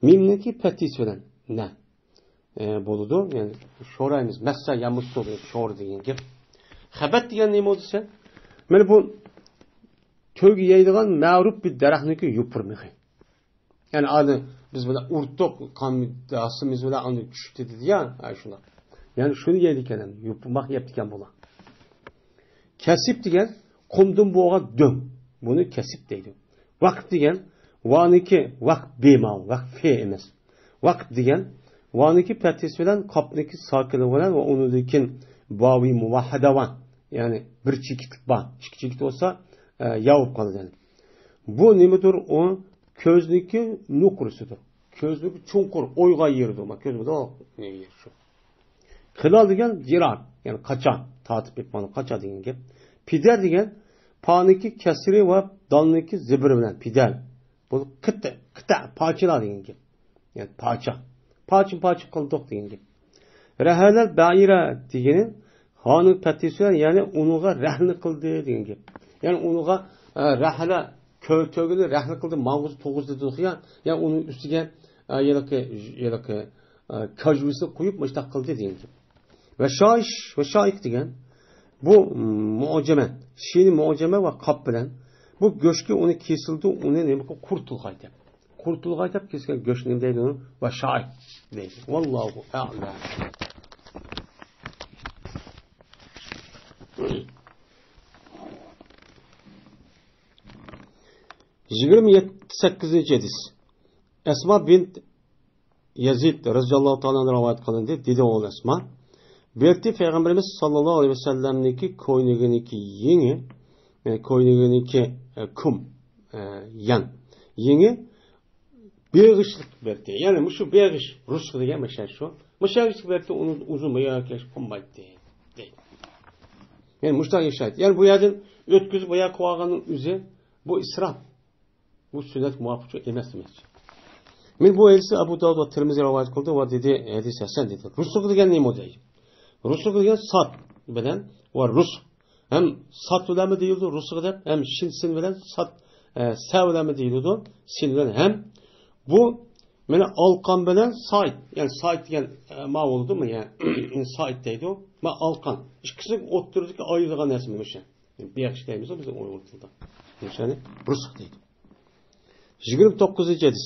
مىمنىكى پەتىس بىلەن نە. ئە، بولىدۇ. يەنى شورايمىز. مەسسا يەمۇسسۇ دېگەن شورا دېگەن گەپ. خەبەت دېگەن نېمە دېسە، مانا بۇ تۆگە يەيدىغان مەرۇپ بىر دەرەخنىڭكى يوپۇرمىقى. يەنى ئانى بىز بىلەن ئۇرتۇق، قان داسىمىز بىلەن ئانى چۈشتى دېدى يا، ھە، شۇنداق. يەنى شۇنى يەيدىكەن، يوپۇرماق يەپتىكەن بۇلار. كەسىپ دېگەن قۇمدىن بولغان دۆڭ. بۇنى كەسىپ دەيدۇ. ۋەقىپ دېگەن ۋانىكى ۋەقىپ بىماۋ، ۋەقىپ فې ئەمەس. ۋەقىپ دېگەن ۋانىكى پەتھىسى بىلەن قاپنىكى ساكىنى بىلەن ۋە ئۇنىڭدىن كېيىن ۋاۋى مۇۋەھھەدە ۋا، يەنى بىر چېكىتلىك بار. ئىككى چېكىت بولسا، ئە، ياۋۇپ قالىدۇ. بۇ نېمىدۇر؟ ئۇ كۆزنىكى نۇقرىسىدۇر. كۆزنىكى چوڭقۇر، ئويغا يېرىدۇر. ما كۆز بۇدا يېرى شۇ. خىلال دېگەن جىرار، يەنى قاچا، تارتىپ يېپىپ قاچا دېگەن گەپ. پىدەر دېگەن پانىكى كەسرى ۋە دالنىكى زىبرى بىلەن پىدەر. بۇ قىتە، قىتە، پارچىلار دېگەن گەپ. يەنى پارچە. پارچە-پارچە قىلدۇق دېگەن گەپ. رەھەلەل بەئىرە دېگىنى ھانىڭ پەتھىسى بىلەن، يەنى ئۇنىڭغا رەھنە قىلدى دېگەن گەپ. يەنى ئۇنىڭغا، ئە، رەھلە، كۆ-، تۆگىنى رەھنە قىلدى، ماڭغۇزۇپ تۇرغۇزدى دېدۇق يا، يا ئۇنىڭ ئۈستىگە، ئە، ھېلىقى، ھېلىقى، ئە، كاجۋىسىنى قويۇپ مۇشۇنداق قىلدى دېگەن گەپ. ۋە شايىش، ۋە شايىق دېگەن بۇ مۇئجەمە، شىنى مۇئجەمە ۋە قاپ بىلەن بۇ گۆشكە ئۇنى كېسىلدى، ئۇنى نېمە قىلىپ قۇرۇتۇلغاي دەپ. قۇرۇتۇلغاي دەپ كېسىلگەن گۆشنى نېمە دەيدۇ؟ ۋە شايىق دەيدۇ. ۋاللاھۇ ئەئلەم. يىگىرمە يەتتە، سەككىزىنچى ھەدىس. ئەسما بىنت يەزىد رەزىياللاھۇ تائالا ئەنھۇ رىۋايەت قىلىندى. دېدى ئوغلى ئەسما، بېرىتى پەيغەمبىرىمىز ساللاللاھۇ ئەلەيھى ۋەسەللەمنىڭكى كوينىكىنىڭكى يېڭى، ئە، كوينىكىنىڭكى، ئە، كۇم، ئە، يەن. يېڭى بېغىشلىق بېرىتى. يەنى مۇشۇ بېغىش، رۇسخا دېگەن مەشە شۇ. مۇشۇ بېغىشلىق بېرىتى ئۇنى ئۇزۇن بۇياق ياشاپ قالمايتتى، دەيدۇ. يەنى مۇشۇنداق ياشايتتى. يەنى بۇ يەردىن ئۆتكۈزۈپ بۇياق قىلىۋالغاننىڭ ئۆزى بۇ ئىسراپ. بۇ سۈننەتكە مۇۋاپىق ئەمەس دېمەكچى. مەن بۇ ھەدىسنى ئەبۇ داۋۇد ۋە تىرمىزى رىۋايەت قىلدى ۋە دېدى، ھەدىس ھەسەن دېدى. رۇسۇغ دېگەن نېمە دەيدۇ؟ رۇسۇغ دېگەن ساد بىلەن ۋە رۇسۇغ. ھەم ساد بىلەنمۇ دېيىلىدۇ رۇسۇغ دەپ، ھەم شىن سىن بىلەن ساد، ئە، سە بىلەنمۇ دېيىلىدۇ سىن بىلەن. ھەم بۇ مانا ئالقان بىلەن سايت، يەنى سايت دېگەن، ئە، ما بولىدۇ، ما، يەنى سايت دەيدۇ، ما ئالقان. ئىككىسىنىڭ ئوتتۇرىدىكى ئايرىلغان نەرسە مانا شۇ. بېغىش دەيمىز بىز ئۇيغۇر تىلىدا. مۇشۇنى رۇسۇق دەيدۇ. يىگىرمە توققۇزىنچى ھەدىس.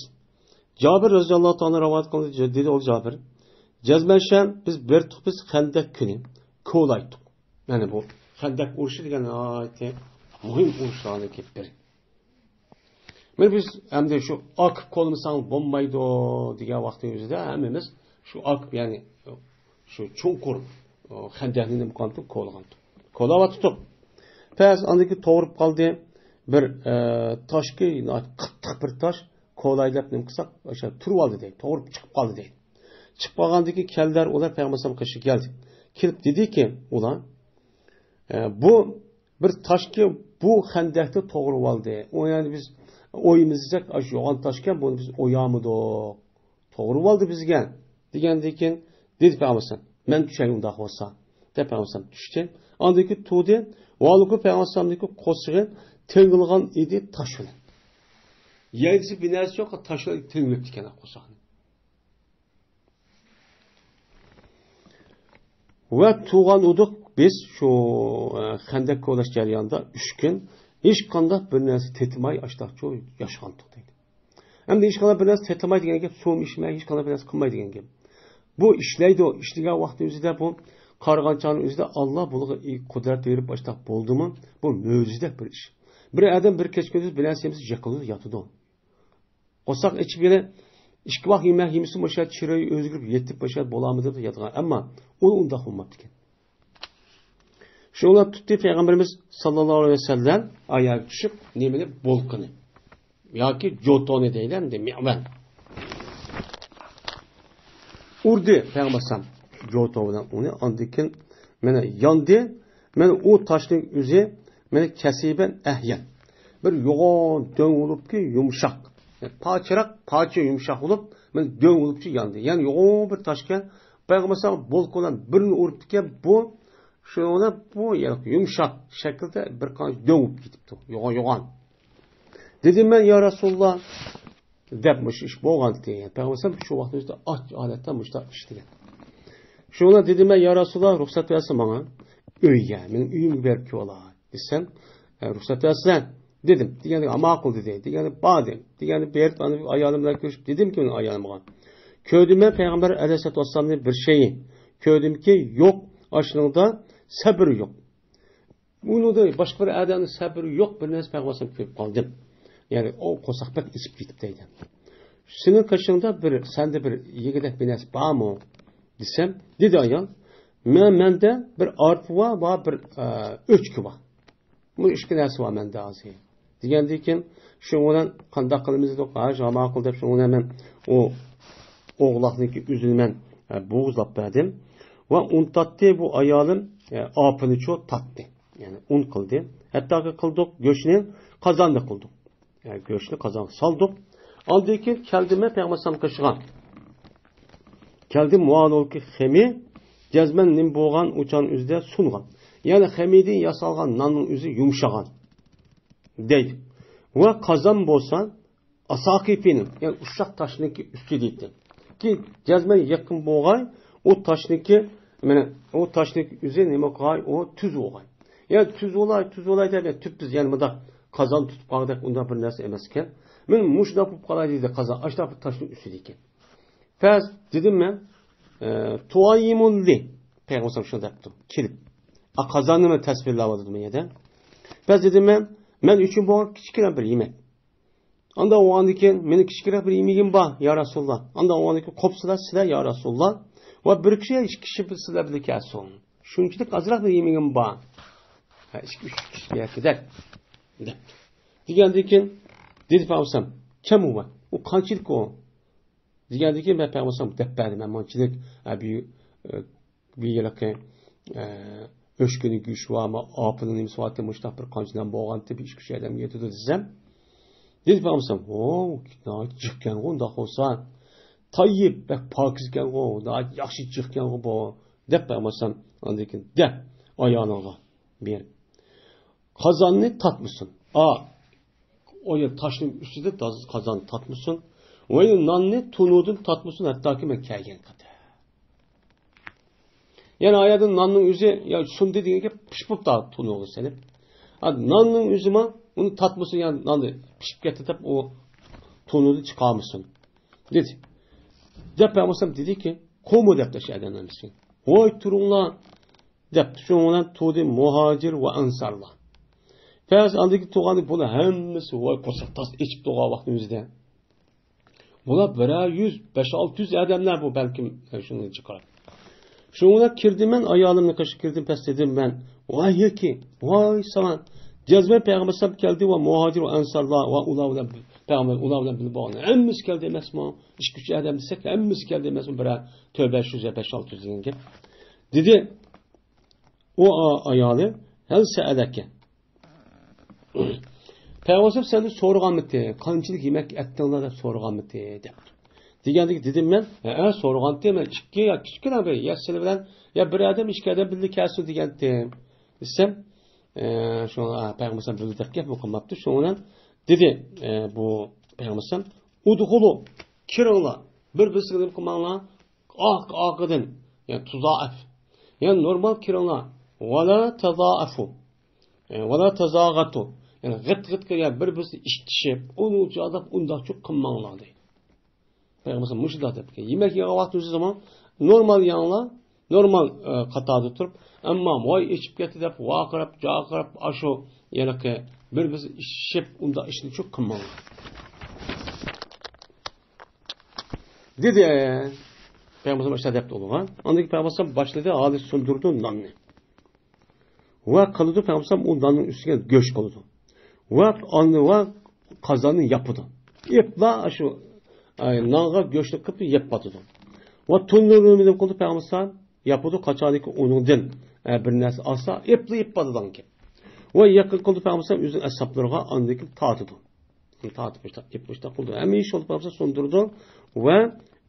جابىر رەزىياللاھۇ تائالا رىۋايەت قىلدى، دېدى ئۇ جابىر. جەزمەن شەم بىز بىر تۇپىز خەندەك كۈنى كولايتتۇق. يەنى بۇ خەندەك ئۇرۇشى دېگەن ناھايىتى مۇھىم ئۇرۇشلارنىڭكى بىرى. مانا بىز ئەمدى شۇ ئاكىپ كولىمىساڭ بولمايدۇ دېگەن ۋاقتىنىڭ ئۆزىدە ھەممىمىز شۇ ئاكىپ، يەنى شۇ چوڭقۇر، ئۇ، خەندەكنى نېمە قىلغانتۇق، كولىغانتۇق. كولاۋاتتۇق. پەس ئاندىن كېيىن توغرىپ قالدى. بىر، ئە، تاشكى، قاتتىق بىر تاش، كولاي دەپ نېمە قىلساق، ئاشۇ تۇرۇپ ئالدى دەيدۇ. توغرىپ چىقىپ قالدى دەيدۇ. چىقىپ قالغاندىن كېيىن كەلدىلەر، ئۇلار پەيغەمبەر ئەلەيھىسسالام قېشىغا كەلدى. كېلىپ دېدىكى، ئۇلار، ئە، بۇ بىر تاشكى بۇ خەندەكنى توغرىۋالدى. ئۇ يەنى بىز ئويىمىزدەك ئاشۇ يوغان تاشكەن، بۇنى بىز ئويامىدۇق. توغرىۋالدى بىزگە دېگەندىن كېيىن دېدى پەيغەمبەر، مەن چۈشەي ئۇنداق بولسا، دەپ پەيغەمبەر چۈشتى. ئاندىن كېيىن تۇردى. ۋالىكۇ پەيغەمبەرنىڭكى قورسىقى تېڭىلغان ئىدى تاش بىلەن. يەيدىسى بىر نەرسە يوق، تاش بىلەن تېڭىلىپتىكەن قورساقنى. ۋە تۇرغان ئىدۇق بىز شۇ، ئە، خەندەك كولاش جەريانىدا ئۈچ كۈن ھېچقانداق بىر نەرسە تېتىماي ئاشتاقچۇ ياشىغانتۇق دەيدۇ. ئەمدى ھېچقانداق بىر نەرسە تېتىماي دېگەن گەپ، سۇمۇ ئىچمەي، ھېچقانداق بىر نەرسە قىلماي دېگەن گەپ. بۇ ئىشلەيدۇ، ئىشلىگەن ۋاقتى ئۆزىدە بۇ قارىغان چاغنىڭ ئۆزىدە ئاللا بۇلارغا قۇدرەت بېرىپ ئاشتاق بولدىمۇ؟ بۇ مۆجىزىدەك بىر ئىش. بىر ئادەم بىر كەچ كۈندۈز بىر نەرسە يېمىسە جىق ياتىدۇ. قورساق ئېچىپ يەنە ئىككى ۋاق يېمەك يېمىسە، مۇشۇ چىرايى ئۆزگىرىپ يېتىپ مۇشۇ بولامدۇ دەپ ياتىدىغان. ئەمما ئۇ ئۇنداق بولماپتىكەن. شۇڭا تۇتتى پەيغەمبىرىمىز ساللاللاھۇ ئەلەيھى ۋەسەللەم ئاياغ چۈشۈپ، نېمىنى؟ بولقىنى. ياكى جوتونى دەيلى ئەمدى، مىغۋەن. ئۇردى پەيغەمبەر ئەلەيھىسسالام جوتو بىلەن ئۇنى، ئاندىن كېيىن مانا ياندى. مانا ئۇ تاشنىڭ ئۆزى مانا كەسىبەن ئەھيەن. بىر يوغان دۆڭ بولۇپكى يۇمشاق. يەنى پارچىراق، پارچە يۇمشاق بولۇپ، مانا دۆڭ بولۇپچە ياندى. يەنى يوغان بىر تاشكەن. پەيغەمبەر ئەلەيھىسسالام بولقا بىلەن بىرنى ئۇرۇپتىكەن، بۇ شۇنىڭ بىلەن بۇ يەنە يۇمشاق شەكىلدە بىر قانچە دۆڭ بولۇپ كېتىپتۇ. يوغان، يوغان. دېدىم مەن، يا رەسۇلاللا، دەپ مۇشۇ ئىش بولغانتى. پەيغەمبەر ئەلەيھىسسالام شۇ ۋاقىتتا ئاچ ھالەتتە مۇشۇنداق ئىش دېگەن. شۇڭا دېدىم مەن، يا رەسۇلاللا، رۇخسەت بەرسە ماڭا ئۆيگە، مېنىڭ ئۆيۈمگە بېرىپ كېلىۋالاي دېسەم، ئە، رۇخسەت بەرسىلە دېدىم. دېگەندىكىن، ماقۇل دېدى. دېگەندە باردىم. دېگەندە بېرىپ ئايالىم بىلەن كۆرۈشۈپ دېدىمكى ئۇنىڭ ئايالىمغا، كۆردۈم مەن پەيغەمبەر ئەلەيھىسسالاتۇ ۋەسسالامنى بىر شەيئى. كۆردۈمكى يوق، ئاشۇنىڭدا سەبرى يوق. ئۇنىڭدا باشقا بىر ئادەمنىڭ سەبرى يوق، بىر نەرسە پەيغەمبەر ئەلەيھىسسالام كۆرۈپ قالدىم. يەنى ئۇ قورساق بەك ئېچىپ كېتىپ دەيدۇ. سېنىڭ قېشىڭدا بىر، سەندە بىر يېگۈدەك بىر نەرسە بارمۇ دېسەم، دېدى ئايال، مەن، مەندە بىر ئارپا بار، بار بىر، ئە، ئۆچكە بار. بۇ ئىككى نەرسە بار مەندە ھازىر. دېگەندىن كېيىن شۇنىڭ بىلەن قانداق قىلىمىز دېدۇق. ھە، شۇ ماقۇل دەپ شۇنىڭ بىلەن مەن ئۇ ئوغلاقنىڭكى ئۆزىنى مەن، ئە، بوغۇزلاپ بەردىم. ۋە ئۇن تارتتى بۇ ئايالىم، ئە، ئاپىنىچۇ تارتتى. يەنى ئۇن قىلدى. ھەتتاكى قىلدۇق، گۆشنى قازاندا قىلدۇق. يەنى گۆشنى قازانغا سالدۇق. ئاندىن كېيىن كەلدىم مەن پەيغەمبەر ئەلەيھىسسالام قېشىغا. كەلدىم، مۇئانۇلكى خېمى جەزمەن نېمە بولغان، ئۇچان ئۆزىدە سۇنغان. يەنى خېمىدىن ياسالغان ناننىڭ ئۆزى يۇمشىغان دەيدۇ. ۋە قازان بولسا ئاساقىپىنىڭ، يەنى ئۇششاق تاشنىڭكى ئۈستى دەيتتى. كېيىن جەزمەن يېقىن بولغاي، ئۇ تاشنىڭكى، مانا ئۇ تاشنىڭكى ئۆزى نېمە قىلغاي، ئۇ تۈز بولغاي. يەنى تۈز بولاي، تۈز بولاي دەپ، يەنى تۈپتۈز، يەنى مۇنداق قازان تۇتۇپ قالغۇدەك ئۇنداق بىر نەرسە ئەمەس ئىكەن. مانا مۇشۇنداق بولۇپ قالاي دېدى قازان، ئاشۇنداق بىر تاشنىڭ ئۈستىدىكەن. پەس دېدىم مەن، ئە، تۇئايىمۇللى، پەيغەمبەر شۇنداق دەپتۇ، كېلىپ. ئا، قازاننى مەن تەسۋىرلەۋاتىدۇ بۇ يەردە. پەس دېدىم مەن، مەن ئۈچۈن بولغان كىچىككىنە بىر يېمەك. ئاندىن ئۇنىڭدىن كېيىن، مېنىڭ كىچىكرەك بىر يېمىكىم بار، يا رەسۇلاللا. ئاندىن ئۇنىڭدىن كېيىن قوپسىلا سىلەر، يا رەسۇلاللا. ۋە بىر كىشى، ئىككى كىشى سىلەر بىلەن كەلسۇن. شۇنچىلىك ئازراق بىر يېمىكىم بار. ھە، ئىككى، ئۈچ كىشى يەتكۈدەك، دەپتۇ. دېگەندىن كېيىن، دېدى پەيغەمبەر، كەم ئۇ، ئۇ قانچىلىك ئۇ؟ دېگەندىن كېيىن، مەن پەيغەمبەر دەپ بەردىم، مەن مانچىلىك، ئە، بۇ، ئە، بۇ يىلقى، ئە، ئۆچكىنىڭ گۆشى بار، ما، ئاپىنىڭ نېمىسى بار، مۇشۇنداق بىر قانچە نان بولغانتى، بىر ئىككى ئۈچ ئادەمگە يېتىدۇ دېسەم، دېدى پەيغەمبەر، ھو، ناھايىتى جىقكەنغۇ، ئۇنداق بولسا. تەييىب، بەك پاكىزكەنغۇ، ناھايىتى ياخشى جىقكەنغۇ بۇ، دەپ پەيغەمبەر ئاندىن كېيىن دە ئايالىڭغا بېرىپ. قازاننى تارتمىسۇن. ئا، ئۇ يەر تاشنىڭ ئۈستىدە تازا قازاننى تارتمىسۇن. ۋە ناننى تونۇردىن تارتمىسۇن، ھەتتاكى مەن كەلگەن قەدەر. يەنى ئايەردە ناننىڭ ئۆزى، يا سۇندى دېگەن گەپ پىشىپ بوپتۇ تونۇرغا سېلىپ. ھە، ناننىڭ ئۆزىمۇ ئۇنى تارتمىسۇن، يەنى ناننى پىشىپ كەتتى دەپ ئۇ تونۇردىن چىقارمىسۇن، دېدى. دەپ پەيغەمبەر دېدىكى، قومۇ دەپتۇ شۇ ئادەملەر مىسكىن. ۋاي تۇرۇڭلار، دەپتۇ. شۇنىڭ بىلەن تۇردى مۇھاجىر ۋە ئەنسارلار. پەس ئاندىكى تۇرغاندا بۇلار ھەممىسى ۋاي قورساق تاس ئېچىپ تۇرغان ۋاقتىمىزدە. بۇلار بىرەر يۈز، بەش-ئالتە يۈز ئادەملەر بۇ بەلكىم، شۇنى چىقىرىپ. شۇڭا كىردىم مەن، ئايالىمنىڭ قېشىغا كىردىم، پەس دېدىم مەن، ۋاي ياكى، ۋاي ساڭا. جەزمەن پەيغەمبەر ئەلەيھىسسالام كەلدى ۋە مۇھاجىر ۋە ئەنسارلار ۋە ئۇلار بىلەن، پەيغەمبەر ئۇلار بىلەن بىللە بولغان ھەممىسى كەلدى ئەمەسمۇ؟ ئىككى-ئۈچ ئادەم دېسەك، ھەممىسى كەلدى ئەمەسمۇ؟ بىرەر تۆت بەش يۈز يا بەش-ئالتە يۈز دېگەن گەپ. دېدى ئۇ ئا-، ئايالى، ھەل سەئەلەكە. پەيغەمبەر سەندىن سورىغانمىتى؟ قانچىلىك يېمەك ئەتتىڭلار دەپ سورىغانمىتى؟ دەپتۇ. دېگەندىكى دېدىم مەن، ھەئە، سورىغانتى، مەن ئىككى يا كىچىككىنە بىر يا سىلى بىلەن، يا بىر ئادەم، ئىككى ئادەم بىللە كەلسۇن دېگەنتىم. دېسەم، ئە، شۇڭا پەيغەمبەر بىللە دەپ گەپمۇ قىلماپتۇ. شۇنىڭ بىلەن دېدى، ئە، بۇ پەيغەمبەر، ئۇدخۇلۇ، كىرىڭلار، بىر بىرسىگە نېمە قىلماڭلار، ئارقا-ئارقىدىن، يەنى تۇزائەف. يەنى نورمال كىرىڭلار. ۋەلا تازائەفۇ. يەنى ۋەلا تازاغەتۇ. يەنى غىت-غىت كىرگەن بىر-بىرسىنى ئىشتىشىپ، ئۇنى جازاپ، ئۇنداقچۇ قىلماڭلار دەيدۇ. پەيغەمبەر مۇشۇنداق دەپتىكەن. يېمەك يېگەن ۋاقتىڭىزدا زامان نورمال يەڭلار، نورمال، ئە، قاتاردا تۇرۇپ، ئەمما ۋاي ئېچىپ كەتتى دەپ ۋارقىراپ، جارقىراپ، ئاشۇ يەنىكى بىر-بىرسىنى ئىشتىشىپ، ئۇنداق ئىشنى چۇ قىلماڭلار. دېدى. پەيغەمبەر ئاشۇنداق دەپتۇ ئۇلارغا. ئاندىن كېيىن پەيغەمبەر باشلىدى، ھالى سۇندۇرىدۇ ناننى. ۋە قىلىدۇ، پەيغەمبەر ئۇ ناننىڭ ئۈستىگە گۆش قىلىدۇ. ۋە ئاننى ۋە قازاننى ياپىدۇ. يېپىپلا شۇ، ئاي، نانغا گۆشنى قىلىپ يېپىۋاتىدۇ. ۋە تۇننۇرنى نېمە قىلىدۇ پەيغەمبەر؟ ياپىدۇ، قاچانكى ئۇنىڭدىن، ئە، بىر نەرسە ئالسا، يېپىپلا يېپىۋاتىدىغان گەپ. ۋە يېقىن قىلىدۇ پەيغەمبەر ئۆزىنىڭ ئەسھابلىرىغا، ئاندىن كېيىن تارتىدۇ. تارتىپ مۇشتاق، ئېلىپ مۇشتاق قىلىدۇ. ھەممە ئىش بولۇپ قالسا سۇندۇرىدۇ ۋە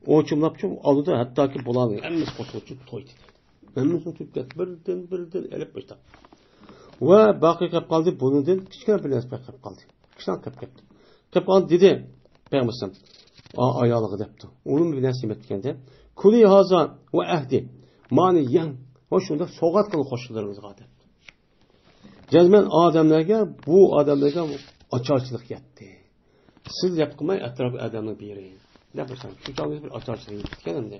ئوچۇملاپ ئالىدۇ، ھەتتاكى بۇلارنىڭ ھەممىسى قوشۇلۇپ تويدى دەيدۇ. ھەممىسى تويۇپ كەتتى، بىردىن، بىردىن ئېلىپ مۇشتاق. ۋە باقى قېلىپ قالدى، بۇنىڭدىن كىچىككىنە بىر نەرسە قېلىپ قالدى. كىشىلەر قېلىپ كەپتۇ. قېلىپ قالدى دېدى پەيغەمبەر ئا-، ئايالىغا دەپتۇ. ئۇنىڭ بىر نەرسە يېمەپتىكەن دە. كۇلى ھازا ۋە ئەھدى. مانى يەڭ ۋە شۇنداق سوۋغات قىلىڭ قوشنىلىرىڭىزغا دەپتۇ. جەزمەن ئادەملەرگە، بۇ ئادەملەرگە ئاچارچىلىق يەتتى. سىز يەپ قىلماي ئەتراپ ئادەمنىڭ بېرى. دەپ مۇشۇنداق شۇ چاغدا بىر ئاچارچىلىق يېتىپ كەتكەن ئەمدى.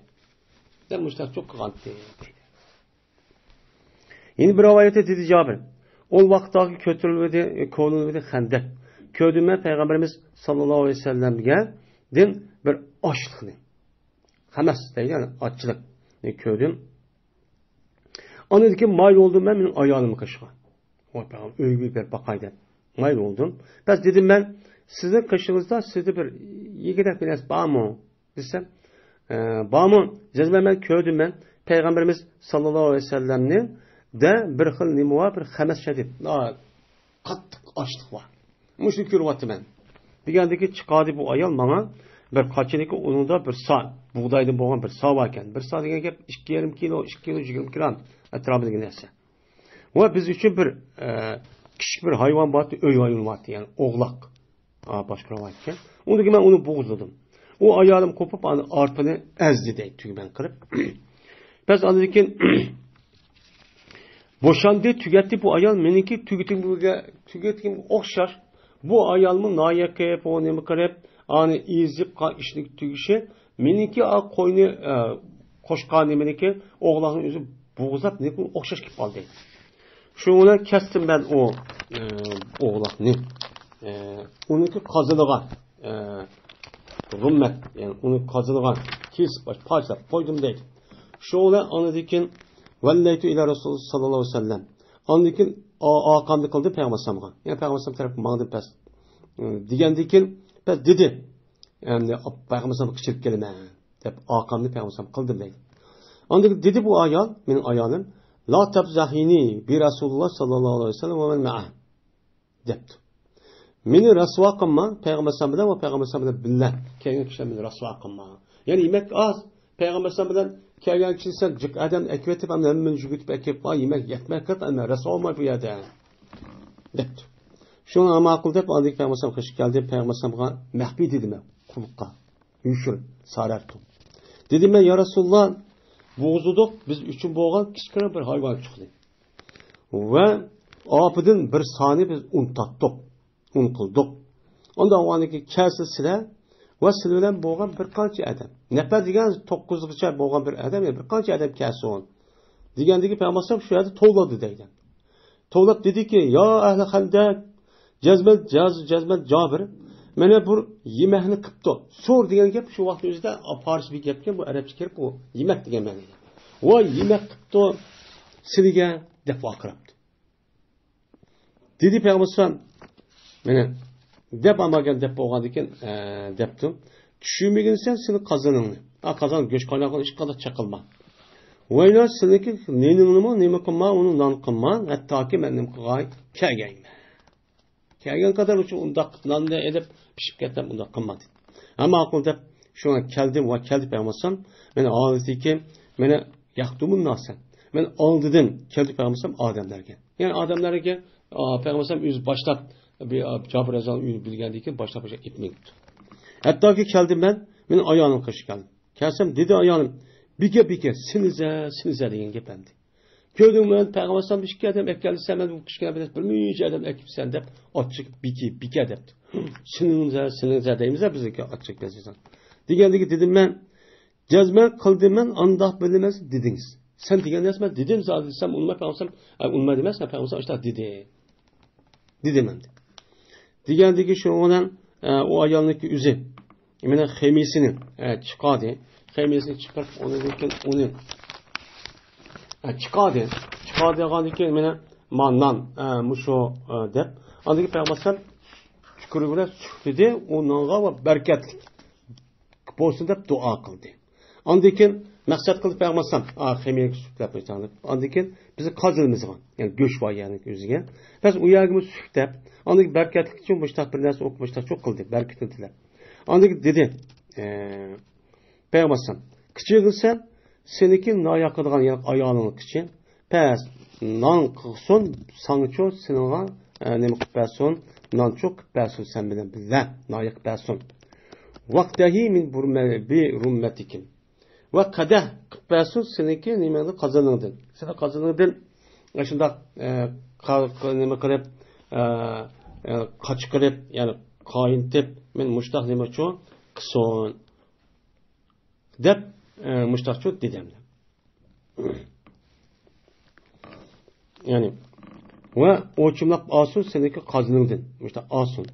دەپ مۇشۇنداق چوق قىلغانتى. يەنە بىر رىۋايەتتە دېدى جابىر، ئۇ ۋاقىتتاغى كۆتۈرۈلۈۋىدى، كولىنىۋىدى خەندەك. كۆردۈم مەن پەيغەمبىرىمىز ساللاللاھۇ ئەلەيھى ۋەسەللەمگە دىن بىر ئاشلىقنى. خەمەس دەيدۇ، يەنى ئاچلىق. كۆردۈم. ئاندىن كېيىن مايىل بولدۇم مەن مېنىڭ ئايالىمنىڭ قېشىغا. ۋاي پەيغەمبەر، ئۆيگە بېرىپ باقاي دەپ مايىل بولدۇم. بەس دېدىم مەن، سىزنىڭ قېشىڭىزدا سىزدە بىر يېگۈدەك بىر نەرسە بارمۇ؟ دېسەم، ئە، بارمۇ؟ جەزمەن مەن كۆردۈم مەن پەيغەمبىرىمىز ساللاللاھۇ ئەلەيھى ۋەسەللەمنىڭ دە بىر خىل نېمە بار، بىر خەمەس شەدىد. قاتتىق ئاچلىق بار. مۇشۇنى كۆرۈۋاتىمەن. دېگەندىكى چىقاردى بۇ ئايال ماڭا بىر قاچىنىكى ئۇنىڭدا بىر سا، بۇغدايدىن بولغان بىر سا بار ئىكەن. بىر سا دېگەن گەپ ئىككى يېرىم كىلو، ئىككى كىلو يىگىرمە گرام ئەتراپىدىكى نەرسە. ۋە بىز ئۈچۈن بىر، ئە، كىچىك بىر ھايۋان بارتى، ئۆي ھايۋىنى بارتى، يەنى ئوغلاق. ئا، باشقا رىۋايەتكە. ئۇنىڭدىن كېيىن مەن ئۇنى بوغۇزلىدىم. ئۇ ئايالىم قوپۇپ، ئانا ئارپىنى ئەزدى دەيدۇ، تۈگمەن قىلىپ. بەس ئاندىن كېيىن بوشاندى، تۈگەتتى بۇ ئايال. مېنىڭكى تۈگىتىمگە، تۈگىتىمگە ئوخشاش. بۇ ئايالمۇ نايەكىپ، ئۇ نېمە قىلىپ، ئانى ئېزىپ قا-، ئىشنى تۈگىشى. مېنىڭكى ئا قوينى، ئە، قوشقان نېمىنىڭكى ئوغلاقنى ئۆزى بوغۇزلاپ، نېمە ئوخشاش كېلىپ قالدى. شۇنىڭ بىلەن كەستىم مەن ئۇ، ئە، ئوغلاقنى. ئە، ئۇنىڭكى قازىنىغا، ئە، رۇممەت، يەنى ئۇنى قازىنىغا كېسىپ پارچىلاپ قويدۇم دەيدۇ. شۇ بىلەن ئاندىن كېيىن ۋەللەيتۇ ئىلە رەسۇل ساللاللاھۇ ئەلەيھى ۋەسەللەم. ئاندىن كېيىن ئا-، ئارقامنى قىلدىم پەيغەمبەر ئەلەيھىسسالامغا. يەنى پەيغەمبەر ئەلەيھىسسالام تەرەپكە ماڭدىم پەس. دېگەندىن كېيىن پەس دېدى. ئەمدى پەيغەمبەر ئەلەيھىسسالامغا قېچىلىپ كېلىمەن دەپ ئارقامنى پەيغەمبەر ئەلەيھىسسالامغا قىلدىم دەيدۇ. ئاندىن كېيىن دېدى بۇ ئايال، مېنىڭ ئايالىم، لا تەبزەھىنى بى رەسۇلىللا ساللاللاھۇ ئەلەيھى ۋەسەللەم ۋە مەن مەئە. دەپتۇ. مېنى رەسۋا قىلما، پەيغەمبەر ئەلەيھىسسالام بىلەن ۋە پەيغەمبەر ئەلەيھىسسالام بىلەن بىللە كەلگەن كىشىلەر مېنى رەسۋا قىلما. يەنى يېمەك ئاز، پەيغەمبەر ئەلەيھىسسالام بىلەن كەلگەن كىشى سەن جىق ئادەمنى ئەكىۋېتىپ، ئەمدى ھەممىنى يۈگۈتۈپ ئەكىپ، ۋاي يېمەك يەتمەي قېلىپ، ئەمدى رەسۋا بولماي بۇ يەردە. دەپتۇ. شۇڭا ماقۇل دەپ، ئاندىن كېيىن پەيغەمبەر ئەلەيھىسسالام قېشىغا كەلدى، پەيغەمبەر ئەلەيھىسسالامغا مەخپىي دېدىم مەن، قۇلۇققا. يوشۇرۇن، سارەرتۇ. دېدىم مەن، يا رەسۇلاللا، بوغۇزلىدۇق، بىز ئۈچۈن بولغان كىچىككىنە بىر ھايۋانچۇقنى. ۋە ئاپىدىن بىر سانى بىز ئۇن تارتتۇق، ئۇن قىلدۇق. ئاندىن ئاۋۋالىكى كەلسە سىلە ۋە سىلە بىلەن بولغان بىر قانچە ئادەم. نەپەر دېگەن توققۇزغىچە بولغان بىر ئادەم، يا بىر قانچە ئادەم كەلسۇن. دېگەندىكى پەيغەمبەر شۇ يەردە توۋلىدى دەيدۇ. توۋلاپ دېدىكى، يا ئەھلى خەندەك، جەزمەن، جەز-، جەزمەن جابىر، مانا بۇ يېمەكنى قىپتۇ. سور دېگەن گەپ شۇ ۋاقىتنىڭ ئۆزىدە پارسچە بىر گەپكەن، بۇ ئەرەبچە گەپ، بۇ يېمەك دېگەن مەنىدە. ۋاي، يېمەك قىپتۇ سىلىگە دەپ ۋارقىراپتۇ. دېدى پەيغەمبەر ئەلەيھىسسالام، مانا دەپ ئالمىغان دەپ بولغاندىكىن، ئە، دەپتۇ. چۈشۈرمىگىنسەن سېنى قازىنىڭنى. ئا، قازان گۆش قايناغان ئىشقا چېقىلما. ۋەيلا سېنىڭكى نېنىڭنىمۇ نېمە قىلما، ئۇنى نان قىلما، ھەتتاكى مەن نېمە قىلغاي كەلگەيمەن. كەلگەن قەدەر ئۇچۇن ئۇنداق ناننى ئېلىپ پىشىپ كەتسەم ئۇنداق قىلما دېدى. ھە، ماقۇل دەپ شۇڭا كەلدىم ۋە كەلدى پەيغەمبەر ئەلەيھىسسالام. مانا ھالىتىكى مانا يەخدۇمۇن ناسە. مانا ئالدىدىن كەلدى پەيغەمبەر ئەلەيھىسسالام ئادەملەرگە. يەنى ئادەملەرگە، ئا، پەيغەمبەر ئەلەيھىسسالام ئۆزى باشلاپ، بىر، ئا، جابىر رەزىياللاھۇ ئەنھۇ ئۆزى بىلگەندىن كېيىن باشلاپ باشلاپ ئېيتمايدۇ. ھەتتاكى كەلدىم مەن، مېنىڭ ئايالىم قېشىغا كەلدى. كەلسەم دېدى ئايالىم، بىكە، بىكە، سېنىزە، سېنىزە دېگەن گەپ ئەمدى. كۆردۈڭمۇ، پەيغەمبەر ئەلەيھىسسالام ئىككى ئادەم ئەكەلسە، مەن بۇ كىچىككىنە بىر، بىر نەچچە ئادەم ئەكىپسەن دەپ، ئاچچىق بىكى، بىكە دەپتۇ. سېنىزە، سېنىزە دەيمىز بىزنىڭكى ئاچچىق بىلەن. دېگەندىكى دېدىم مەن، جەزمەن قىلدىم مەن، ئانداق بىلىمەن دېدىڭىز. سەن دېگەن نەرسە مەن دېدىم زادى دېسەم، ئۇنىماي پەيغەمبەر ئەلەيھىسسالام، ئە، ئۇنىماي دېمەس، پەيغەمبەر ئەلەيھىسسالام ئاشۇنداق دېدى. دېدىم ئەمدى. دېگەندىكى شۇنىڭ بىلەن، ئە، ئۇ ئايالنىڭكى ئۆزى مېنىڭ خېمىيسىنى، ئە، چىقاردى. خېمىيسىنى چىقىرىپ، ئۇنىڭدىن كېيىن ئۇنى، ئە، چىقاردى. چىقاردى دېگەندىن كېيىن مېنى ما نان، ئە، مۇشۇ، ئە، دەپ. ئاندىن كېيىن پەيغەمبەر ئەلەيھىسسالام تۈكۈرۈك بىلەن سۈكلىدى ئۇ نانغا ۋە بەرىكەتلىك بولسۇن دەپ دۇئا قىلدى. ئاندىن كېيىن مەقسەت قىلدى پەيغەمبەر ئەلەيھىسسالام، ئا، خېمىيەگە سۈكلەپ ئېيتاڭ دەپ. ئاندىن كېيىن بىزنى قازىنىمىزغا، يەنى گۆش بار يەرنىڭ ئۆزىگە. بەس ئۇ يەرگىمۇ سۈكلەپ، ئاندىن كېيىن بەرىكەتلىك ئۈچۈن مۇشتاق بىر نەرسە ئوقۇپ مۇشتاق چوق قىلدى، بەرىكىتىنى تىلەپ. ئاندىن كېيىن دېدى، ئە، پەيغەمبەر ئەلەيھىسسالام، قىچىغىسەن، سېنىڭكى ناياقىدىغان، يەنى ئايالىڭنىڭ قىچى، پەس نان قىلسۇن، ساڭىچۇ سېنىڭغا، ئە، نېمە قىلىپ بەرسۇن، نانچۇ قىلىپ بەرسۇن، سەن بىلەن بىللە نايا قىلىپ بەرسۇن. ۋەقدەھى مىن بۇرمە-، بىرۇممەتىكىم. ۋە قەدەھ قىلىپ بەرسۇن سېنىڭكى نېمەڭدىن، قازىنىڭدىن. سېنىڭ قازىنىڭدىن شۇنداق، ئە، قا-، قا-، نېمە قىلىپ، ئە، ئە، قاچا قىلىپ، يەنى قاينىتىپ، مەن مۇشتاق نېمە ئۈچۈن قىلسۇن دەپ، ئە، مۇشتاقچۇ دېدىم. يەنى، ۋە ئوچۇملاپ ئالسۇن سېنىڭكى قازىنىڭدىن. مۇشتاق ئالسۇن.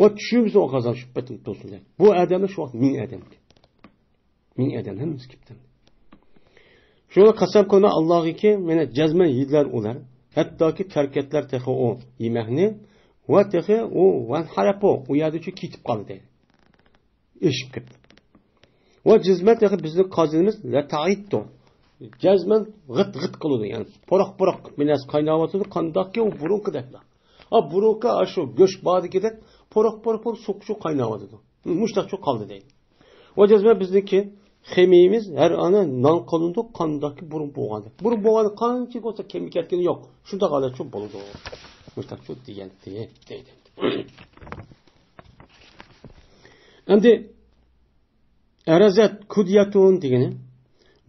ۋە چۈشۈرمىسۇن ئۇ قازان شۈبھەتىن تۇرسۇن دەپ. بۇ ئادەملەر شۇ ۋاقىت مىڭ ئادەم. مىڭ ئادەم ھەممىسى كېپتۇ. شۇڭا قەسەم قىلىمەن ئاللاغىكى، مېنى جەزمەن يېدىلەر ئۇلار. ھەتتاكى تەرك ئەتتىلەر تېخى ئۇ يېمەكنى. ۋە تېخى ئۇ ۋەنھەرەپۇ، ئۇ يەردىن چۈ كېتىپ قالدى. ئېشىپ كېتىپ. ۋە جەزمەن تېخى بىزنىڭ قازىنىمىز لەتەئىتتۇ. جەزمەن غىت-غىت قىلىدۇ. يەنى پۇراق-پۇراق بىر نەرسە قايناۋاتىدۇ. قانداقكى ئۇ بۇرۇنقىدەكلا. ئا، بۇرۇنقى ئاشۇ گۆش باردىكىدەك پۇراق-پۇراق بولۇپ سۇ-، سۇ قايناۋاتىدۇ. مۇشتاقچۇ قالدى دەيدۇ. ۋە جەزمەن بىزنىڭكى خېمىيىمىز ھەر ئانا نان قىلىنىدۇ، قانداقكى بۇرۇن بولغاندەك. بۇرۇن بولغاندا قانچىلىك بولسا كېمىپ كەتكىنى يوق. شۇنداق ھالەتچۇ بولىدۇ. مۇشتاقچۇ دېگەنتى دەيدۇ. ئەمدى ئەرەزەت كۇديەتۇن دېگىنى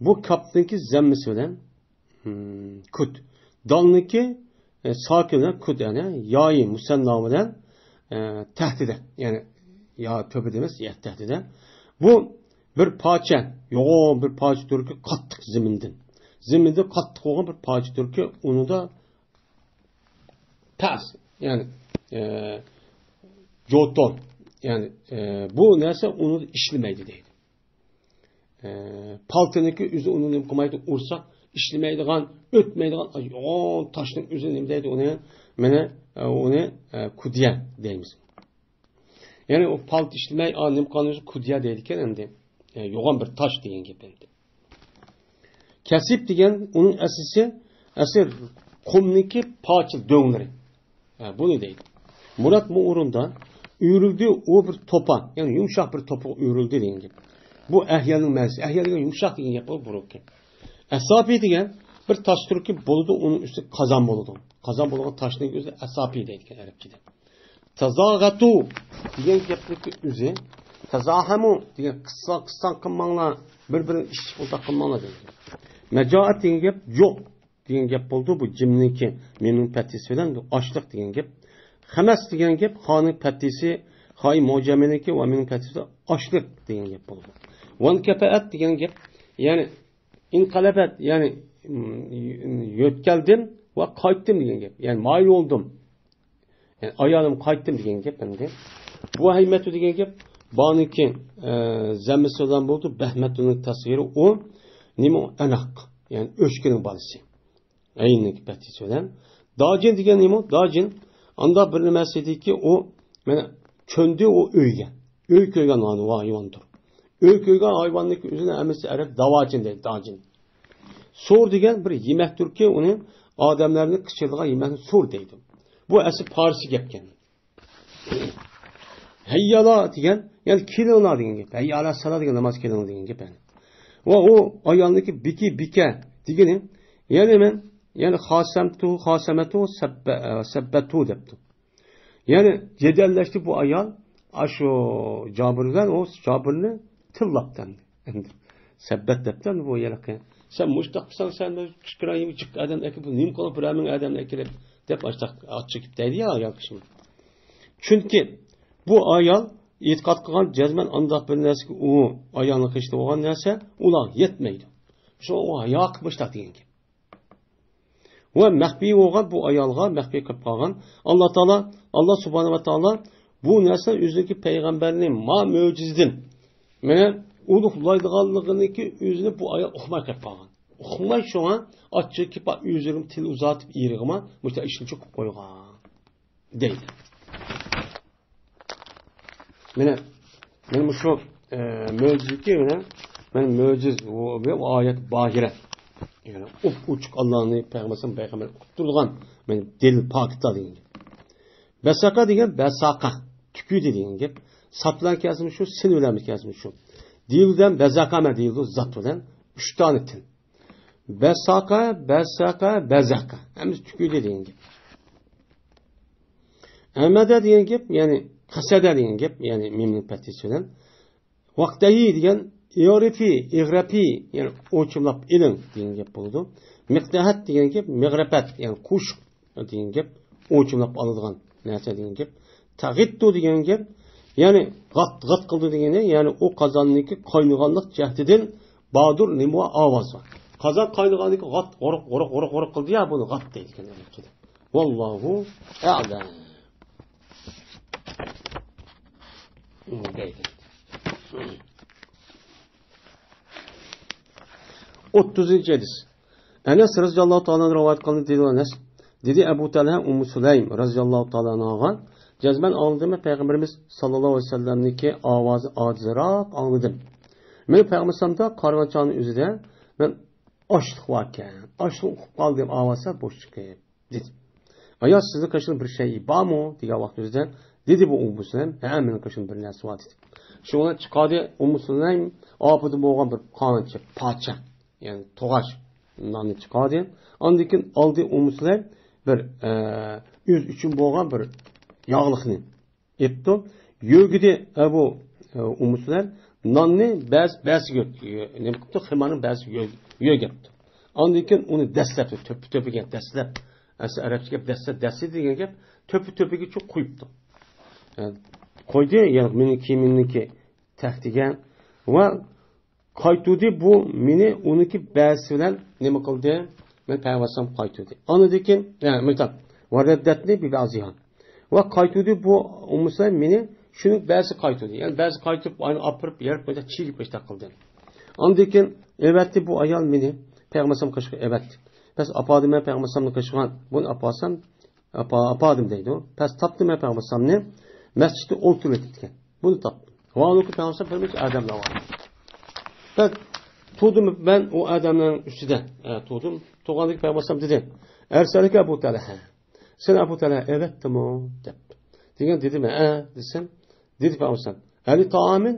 بۇ كاپنىڭكى زەممىسى بىلەن، ھىم، كۇد. دالنىڭكى، ئە، ساكىن بىلەن كۇد، يەنى يايى مۇسەننا بىلەن، ئە، تەھتىدە، يەنى يا تۆبە دېمەس، يا تەھتىدە. بۇ بىر پارچە، يوغان بىر پارچە تۈركى قاتتىق زېمىندىن. زېمىندىن قاتتىق بولغان بىر پارچە تۈركى ئۇنىدا پەس، يەنى، ئە، جوتون، يەنى، ئە، بۇ نەرسە ئۇنىدا ئىشلىمەيدۇ دەيدۇ. ئە، پالتىنىڭكى ئۆزى ئۇنى نېمە قىلمايدۇ، ئۇرساق ئىشلىمەيدىغان، ئۆتمەيدىغان، يوغان تاشنىڭ ئۆزى نېمە دەيدۇ ئۇنى؟ مانا، ئە، ئۇنى، ئە، كۇديە دەيمىز. يەنى ئۇ پالتا ئىشلىمەي، ئا، نېمە قىلغان ئۆزى كۇديە دەيدىكەن ئەمدى. ئە، يوغان بىر تاش دېگەن گەپ ئەمدى. كەسىپ دېگەن ئۇنىڭ ئەسلىسى، ئەسلى قۇمنىڭكى پارچە دۆڭلىرى. ھە، بۇنى دەيدۇ. مۇرات بۇ ئورۇندا ئۆرۈلدى ئۇ بىر توپا، يەنى يۇمشاق بىر توپىغا ئۆرۈلدى دېگەن گەپ. بۇ ئەھيەلنىڭ مەنىسى. ئەھيەل دېگەن يۇمشاق دېگەن گەپ بولۇپ بۇرۇنقى. ئەساپى دېگەن بىر تاش تۈركى بولىدۇ، ئۇنىڭ ئۈستى قازان بولىدۇ. قازان بولغان تاشنىڭ ئۆزى ئەساپى دەيدىكەن ئەرەبچىدە. تازاغەتۇ دېگەن گەپنىڭكى ئۆزى، تازاھەمۇ دېگەن قىسساڭ، قىسساڭ قىلماڭلار، بىر-بىرىنى ئىششىق ئۇنداق قىلماڭلار دەيدۇ. مەجائەت دېگەن گەپ جوق دېگەن گەپ بولىدۇ. بۇ جىمنىڭكى مىمنىڭ پەتھىسى بىلەن بۇ ئاشلىق دېگەن گەپ. خەمەس دېگەن گەپ خانىڭ پەتھىسى، خاي مۇجەممىنىڭكى ۋە مىمنىڭ پەتھىسى ئاشلىق دېگەن گەپ بولىدۇ. ۋانكەپەئەت دېگەن گەپ، يەنى ئىنقەلەبەت، يەنى، م، يۆتكەلدىم، ۋە قايتتىم دېگەن گەپ. يەنى مايىل بولدۇم. يەنى ئايالىم قايتتىم دېگەن گەپ ئەمدى. بۇ ھەيمەتۇ دېگەن گەپ بانىڭكى، ئە، زەممىسى بىلەن بولىدۇ، بەھمەتۇنىڭ تەسغىرى ئۇ نېمە ئۇ؟ ئەنەق. يەنى ئۆچكىنىڭ بالىسى. ئەينىڭكى پەتھىسى بىلەن. داجىن دېگەن نېمە ئۇ؟ داجىن. ئاندا بىر نېمە ئىدىكى ئۇ، مانا، چۆندى ئۇ ئۆيگە. ئۆي كۆرگەن ھايۋاندۇر. ئۆي كۆرگەن ھايۋاننىڭكى ئۆزىنى ھەممىسى ئەرەب داۋاجىن دەيدۇ، داجىن. سور دېگەن بىر يېمەكتۇركى، ئۇنى ئادەملەرنى قىچىرىدىغان يېمەكنى سور دەيدۇ. بۇ ئەسلى پارسىي گەپكەن. ھەييالا دېگەن، يەنى كېلىڭلار دېگەن گەپ. ھەييالا سالا دېگەن ناماز كېلىڭلار دېگەن گەپ يەنى. ۋە ئۇ ئايالنىڭكى بىكى بىكە دېگىنى، يەنى مەن، يەنى خاسەمتۇ، خاسەمەتۇ، سەببە-، سەببەتۇ دەپتۇ. يەنى جېدەللەشتى بۇ ئايال، ئاشۇ جابىر بىلەن ئۇ جابىرنى تىللاپتۇ ئەمدى. سەببەت دەپتۇ ئەمدى بۇ ھېلىقى. سەن مۇشتاق قىلساڭ، سەن بىر كىچىك بىر يېمىك جىق ئادەم ئەكىپ، نېمە قىلىڭ بىرەر مىڭ ئادەمنى ئەكىرىپ، دەپ ئاشتاق ئاچچىقىپ دەيدۇ يا ئايال كىشىمۇ. چۈنكى بۇ ئايال ئېتىقاد قىلغان جەزمەن ئانداق بىر نەرسىگە ئۇ ئايالنىڭ قېشىدا بولغان نەرسە ئۇلارغا يەتمەيدۇ. شۇڭا ئۇ ھايا قىلىپ مۇشتاق دېگەن گەپ. ۋە مەخپىي بولغان بۇ ئايالغا، مەخپىي قىلىپ قالغان. ئاللا تائالا، ئاللا سۇبھانەھۇ ۋە تائالا بۇ نەرسە ئۆزىنىڭكى پەيغەمبەرنى ما مۆجىزىدىن مانا ئۇلۇغلايدىغانلىقىنىكى ئۆزىنى بۇ ئايال ئۇقماي قېلىپ قالغان. ئۇقماي شۇڭا ئاچچىقىپ ئۆزىنىڭ تىل ئۇزارتىپ ئېرىغىما مۇشۇنداق ئىشنى چۆكۈپ قويغان. دەيدۇ. مانا، مانا مۇشۇ، ئە، مۆجىزىكى مانا، مانا مۆجىز، ئۇ، ئۇ ئايەت باھىرە. يەنى ئۇپ ئوچۇق ئاللانى پەيغەمبەر پەيغەمبەر ئۇقتۇرغان، مانا دەلىل پاكىتلار دېگەن گەپ. بەساقا دېگەن بەساقا، تۈكۈدى دېگەن گەپ. سات بىلەن كەلسىمۇ شۇ، سىن بىلەن كەلسىمۇ شۇ. دېيىلدەن بەزاقا مە دېيىلىدۇ، زات بىلەن. ئۈچ دانە تىل. بەساقا، بەساقا، بەزاقا. ھەممىسى تۈكۈدى دېگەن گەپ. ئەمەدە دېگەن گەپ، يەنى قەسەدە دېگەن گەپ، يەنى مىمنىڭ پەتھىسى بىلەن. ۋەقتەيى دېگەن ئىغرىفى، ئىغرەپى، يەنى ئوچۇملاپ ئېلىڭ دېگەن گەپ بولىدۇ. مىقتەھەت دېگەن گەپ، مىغرەپەت، يەنى قوشۇق دېگەن گەپ، ئوچۇملاپ ئالىدىغان نەرسە دېگەن گەپ. تەغىتتۇ دېگەن گەپ، يەنى غات، غات قىلدى دېگىنى، يەنى ئۇ قازاننىڭكى قاينىغانلىق جەھىتىدىن باردۇر نېمە ئاۋاز بار. قازان قاينىغاندىكى غات، غۇرۇق، غۇرۇق، غۇرۇق، غۇرۇق قىلدى يا، بۇنى غات دەيدىكەن ئەرەبچىدە. ۋاللاھۇ ئەلەم. دەيدۇ. ئوتتۇزىنچى ھەدىس. ئەنەس رەزىياللاھۇ تائالا ئەنھۇ رىۋايەت قىلدى، دېدى ئەنەس. دېدى ئەبۇ تەلھە ئۇممۇ سۇلەيم رەزىياللاھۇ تائالا ئەنھاغا، جەزمەن ئاڭلىدىم، پەيغەمبىرىمىز ساللاللاھۇ ئەلەيھى ۋەسەللەمنىڭكى ئاۋازى ئاجىزراق ئاڭلىدىم. مەن پەيغەمبەر ئالەيھىسسالامدا قارىغان چاغنىڭ ئۆزىدە مەن ئاشلىق باركەن، ئاشلىق ئۇقۇپ قالدىم، ئاۋازى بوش چىقىپ. دېدى. ئايا، سىزنىڭ قېشىڭىزدا بىر شەيئى بارمۇ؟ دېگەن ۋاقىت ئۆزىدە دېدى بۇ ئۇممۇ سۇلەيم، ھە، مېنىڭ قېشىمدا بىر نەرسە بار، دېدى. شۇنىڭ بىلەن چىقاردى ئۇممۇ سۇلەيم ئاپىدىن بولغان بىر قانچە پاچە، يەنى توغاچ ناننى چىقاردى. ئاندىن كېيىن ئالدى ئۇممۇ سۇلەيم بىر، ئە، ئۆزى ئۈچۈن بولغان بىر ياغلىقنى. ئېپتۇ. يۆگىدى ئەبۇ، ئە، ئۇممۇ سۇلەيم ناننى بەز-، بەزىگە يۆ-، نېمە قىپتۇ، خىمارنىڭ بەزىگە يۆ-، يۆگەپتۇ. ئاندىن كېيىن ئۇنى دەسلەپتۇ، تۆپە-تۆپىگە دەسلەپ، ئەسلى ئەرەبچە گەپ دەسلەپ، دەسسە دېگەن گەپ، تۆپە-تۆپىگە چۇ قويۇپتۇ. ئە، قويدى، يەنى مېنىڭ كىيىمىمنىڭكى تەختىگە ۋە قايتۇردى بۇ مېنى ئۇنىڭكى بەزىسى بىلەن نېمە قىلدى؟ مەن پەيغەمبەر قايتۇردى. ئاندىن كېيىن، يا، مۇنداق، ۋەرەددەتنى بىبەزىھا. ۋە قايتۇردى بۇ ئۇممۇ سۇلەيم مېنى شۇنىڭ بەزىسى قايتۇردى. يەنى بەزى قايتۇرۇپ، ئاينى ئاپىرىپ، يەرگە قويدى، چىگىپ ئىشتاق قىلدى. ئاندىن كېيىن ئەۋەتتى بۇ ئايال مېنى پەيغەمبەر قېشىغا ئەۋەتتى. بەس ئاپاردىم مەن پەيغەمبەر قېشىغا، بۇنى ئاپارسام، ئاپا-، ئاپاردىم دەيدۇ. پەس تاپتىم مەن پەيغەمبەرنى مەسچىتتە ئولتۇرۇپ ئۆتۈپتىكەن. بۇنى تاپتىم. ۋاھالۇكى پەيغەمبەر بىر نەچچە ئادەملەر بار. بەس تۇردۇم مەن ئۇ ئادەملەرنىڭ ئۈستىدە. ئە، تۇردۇم. تۇرغاندىكى پەيغەمبەر دېدى، ئەرسەلەكە ئەبۇ تەلھە. سېنى ئەبۇ تەلھە ئەۋەتتىمۇ؟ دەپ. دېگەن دېدىم، ئە، دېسەم، دېدى پەيغەمبەر، ھەلى تائامىن،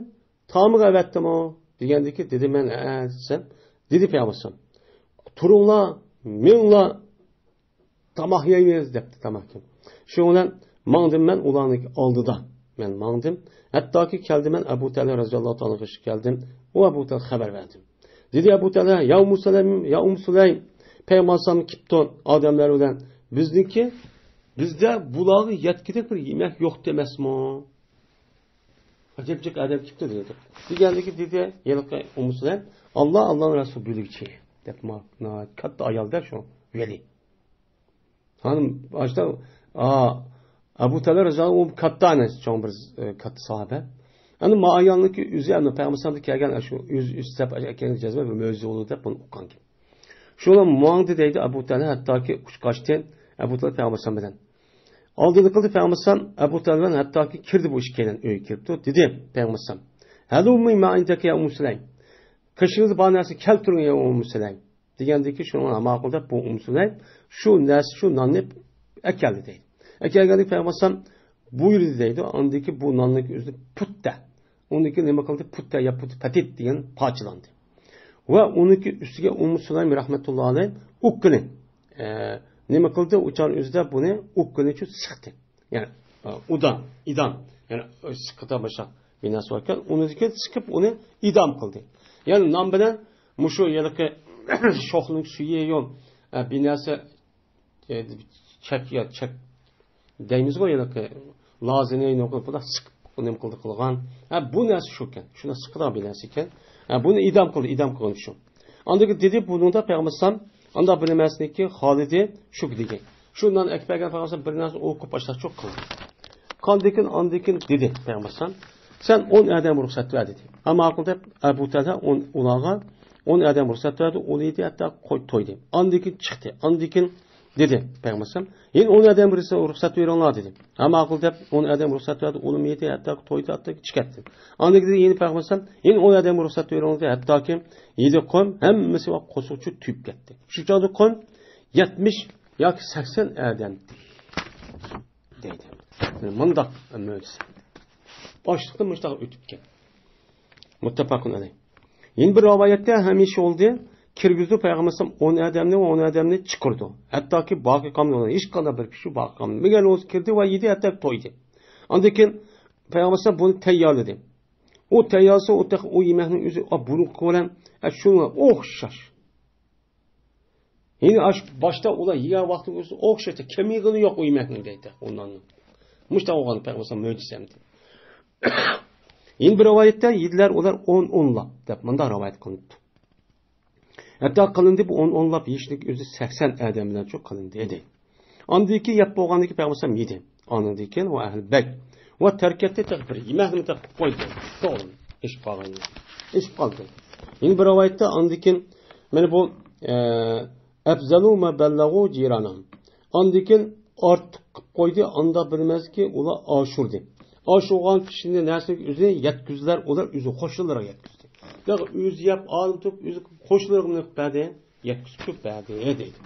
تائامىغا ئەۋەتتىمۇ؟ دېگەندىكى دېدىم مەن، ئە، دېسەم، دېدى پەيغەمبەر، تۇرۇڭلار، مېڭىڭلار، تاماق يەيمىز دەپتۇ، تاماق يەيمىز. شۇنىڭ بىلەن ماڭدىم مەن ئۇلارنىڭ ئالدىدا. مەن ماڭدىم. ھەتتاكى كەلدىم مەن ئەبۇ تەلھە رەزىياللاھۇ تائالا قېشىغا كەلدىم. ئۇ ئەبۇ تەلھە خەۋەر بەردى. دېدى ئەبۇ تەلھە، يا ئۇممۇ سۇلەيم، يا ئۇممۇ سۇلەيم، پەيغەمبەر ئەلەيھىسسالام كېپتۇ ئادەملەر بىلەن. بىزنىڭكى، بىزدە بۇلارغا يەتكۈدەك بىر يېمەك يوق ئەمەسمۇ؟ ئەجەب جىق ئادەم كېپتۇ دېدى. دېگەندىكى دېدى، ھېلىقى ئۇممۇ سۇلەيم، ئاللا، ئاللانىڭ رەسۇلى بۆلگۈچى دەپ، ما-، ناھايىتى كاتتا ئايال-دە شۇ، ۋەلى. ھەم باشتا، ئا، ئەبۇ تەلھە رەزىياللاھۇ ئەنھۇ كاتتا ئەنە، چوڭ بىر، ئە، كاتتا ساھابە. ئەنە ما ئايالنىڭكى ئۆزى، ئەنە پەيغەمبەر ئەلەيھىسسالامدىن كەلگەن شۇ ئۆز ئۈستى دەپ ئەكەلگەن جەزمە بىر مۆجىزە بولىدۇ دەپ بۇنى ئۇققانكەن. شۇنىڭ ماڭدى دەيدۇ ئەبۇ تەلھە، ھەتتاكى ئۇچقاچتى ئەبۇ تەلھە پەيغەمبەر ئەلەيھىسسالام بىلەن. ئالدىدا قىلدى پەيغەمبەر ئەلەيھىسسالام ئەبۇ تەلھە بىلەن، ھەتتاكى كىردى بۇ ئىككىيلەن ئۆيگە كىرىپتۇ. دېدى پەيغەمبەر ئەلەيھىسسالام، «ھەلۇممى ما ئىندەكە يا ئۇممۇ سۇلەيم.» قېشىڭىزدا بار نەرسە كەلتۈرۈڭ يا ئۇممۇ سۇلەيم. دېگەندىكى شۇنىڭغا ماقۇل دەپ بۇ ئۇممۇ سۇلەيم شۇ نەرسە، شۇ ناننى ئەكەلدى دەيدۇ. ئەكەلگەندىكى پەيغەمبەر ئەلەيھىسسالام بۇيرۇدى دەيدۇ. ئاندىن كېيىن بۇ ناننىڭ ئۆزىنى پۇتتە، ئۇنىڭدىن كېيىن نېمە قىلدى؟ پۇتتە يا پۇتى پەتىت دېگەن پارچىلاندى. ۋە ئۇنىڭكى ئۈستىگە ئۇممۇ سۇلەيم رەھمەتۇللا ئەلەيھ ئۇكىنى، ئە، نېمە قىلدى؟ ئۇچان ئۆزىدە بۇنى ئۇكىنى چۈ سىقتى. يەنى، ئە، ئۇدام، ئىدام. يەنى، ئە، سىقىدىغان باشقا بىر نەرسە باركەن، ئۇنى سىقىپ، ئۇنى ئىدام قىلدى. يەنى نان بىلەن مۇشۇ ھېلىقى شوخنىڭ سۈيى يوق، ئە، بىر نەرسە، ئە، چەك، يا چەك دەيمىزغۇ، ھېلىقى لازىنى، نوقۇل بۇنداق سىقىپ، نېمە قىلدى قىلغان. ھە، بۇ نەرسە شۇكەن. شۇنداق سىقىدىغان بىر نەرسە ئىكەن. ھە، بۇنى ئىدام قىلدى، ئىدام قىلغان شۇ. ئاندىن كېيىن دېدى، بۇنىڭدا پەيغەمبەر ئەلەيھىسسالام ئانداق بىر نېمىسىنىكى خالىدى شۇ دېگەن. شۇ نان ئەكىپ بەرگەن پەيغەمبەر ئەلەيھىسسالام بىر نەرسە ئوقۇپ باشلاپ چوق قىلدى. ئاندىن كېيىن، ئاندىن كېيىن دېدى پەيغەمبەر ئەلەيھىسسالام، سەن ئون ئادەم رۇخسەت بەر دېدى. ھە، ماقۇل دەپ ئەبۇ تەلھە ئون، ئۇلارغا ئون ئادەم رۇخسەت بەردى، ئون يېدى ھەتتا قوي تويدى. ئاندىن كېيىن چىقتى. ئاندىن كېيىن دېدى پەيغەمبەر ئەلەيھىسسالام، يەنە ئون ئادەم رۇخسەت بېرىڭلار دېدى. ھە، ماقۇل دەپ ئون ئادەم رۇخسەت بەردى، ئۇلىمۇ يېدى ھەتتا تويدى، ھەتتا چىقتى. ئاندىن كېيىن دېدى يەنە پەيغەمبەر ئەلەيھىسسالام، يەنە ئون ئادەم رۇخسەت بېرىڭلار دېدى، ھەتتاكى يېدى قوم ھەممىسى قوسۇقچە تۈگەپ كەتتى. شۇ چاغدا قوم يەتمىش ياكى سەكسەن ئادەم دەيدۇ. مۇنداق مۆجىزە. ئاشلىقتىن مۇشتاق ئۆتۈپكەن. مۇتتەپەقۇن ئەلەيھ. يەنە بىر رىۋايەتتە ھەمىشە بولدى، كىرگۈزدى پەيغەمبەر ئەلەيھىسسالام ئون ئادەمنى ۋە ئون ئادەمنى چىقىرىدۇ. ھەتتاكى باقىي قالمىدى، ھېچقانداق بىر كىشى باقىي قالمىدى. مەگەر ئۇ كىردى ۋە يېدى، ھەتتا تويدى. ئاندىن كېيىن پەيغەمبەر ئەلەيھىسسالام بۇنى تەييارلىدى. ئۇ تەييارلىسا، ئۇ تېخى ئۇ يېمەكنىڭ ئۆزى، ئا، بۇرۇنقى بىلەن، ئە، شۇنىڭغا ئوخشاش. يەنى ئاش باشتا ئۇلار يېگەن ۋاقتىنىڭ ئۆزى ئوخشاش، كېمىگىنى يوق ئۇ يېمەكنىڭ دەيدۇ، ئۇنىڭ. مۇشۇنداق بولغان پەيغەمبەر مۆجىزەمدى. يەنە بىر رىۋايەتتە يېدىلەر ئۇلار ئون ئونلاپ دەپ مۇنداق رىۋايەت قىلىنىپتۇ. ھەتتا قىلىندى بۇ ئون ئونلاپ يېيىشلىك ئۆزى سەكسەن ئادەم بىلەن شۇ قىلىندى ئىدى. ئاندىن كېيىن يەپ بولغاندىن كېيىن پەيغەمبەر ئەلەيھىسسالام يېدى. ئاندىن كېيىن ۋە ئەھلى بەيت ۋە تەركەتتە تېخى بىر يېمەكنى تېخى قويدى. توغرا. ئېشىپ قالغان. ئېشىپ قالدى. يەنە بىر رىۋايەتتە ئاندىن كېيىن مانا بۇ، ئە، ئەفزەلۇ ما بەللەغۇ جىرانىھىم. ئاندىن كېيىن ئارتۇق قىلىپ قويدى، ئاندا بىلمەسكى ئۇلار ئاشۇردى. ئاشۇرغان كىشىنى نەرسىنى ئۆزىنى يەتكۈزدىلەر، ئۇلار ئۆزى قوشنىلىرىغا يەتكۈزدى. ياق، ئۆزى يەپ ئالىم تۇرۇپ، ئۆزى قوشنىلىرىغا نېمە قىلىپ بەردى؟ يەتكۈزۈپ بەردى، دەيدۇ.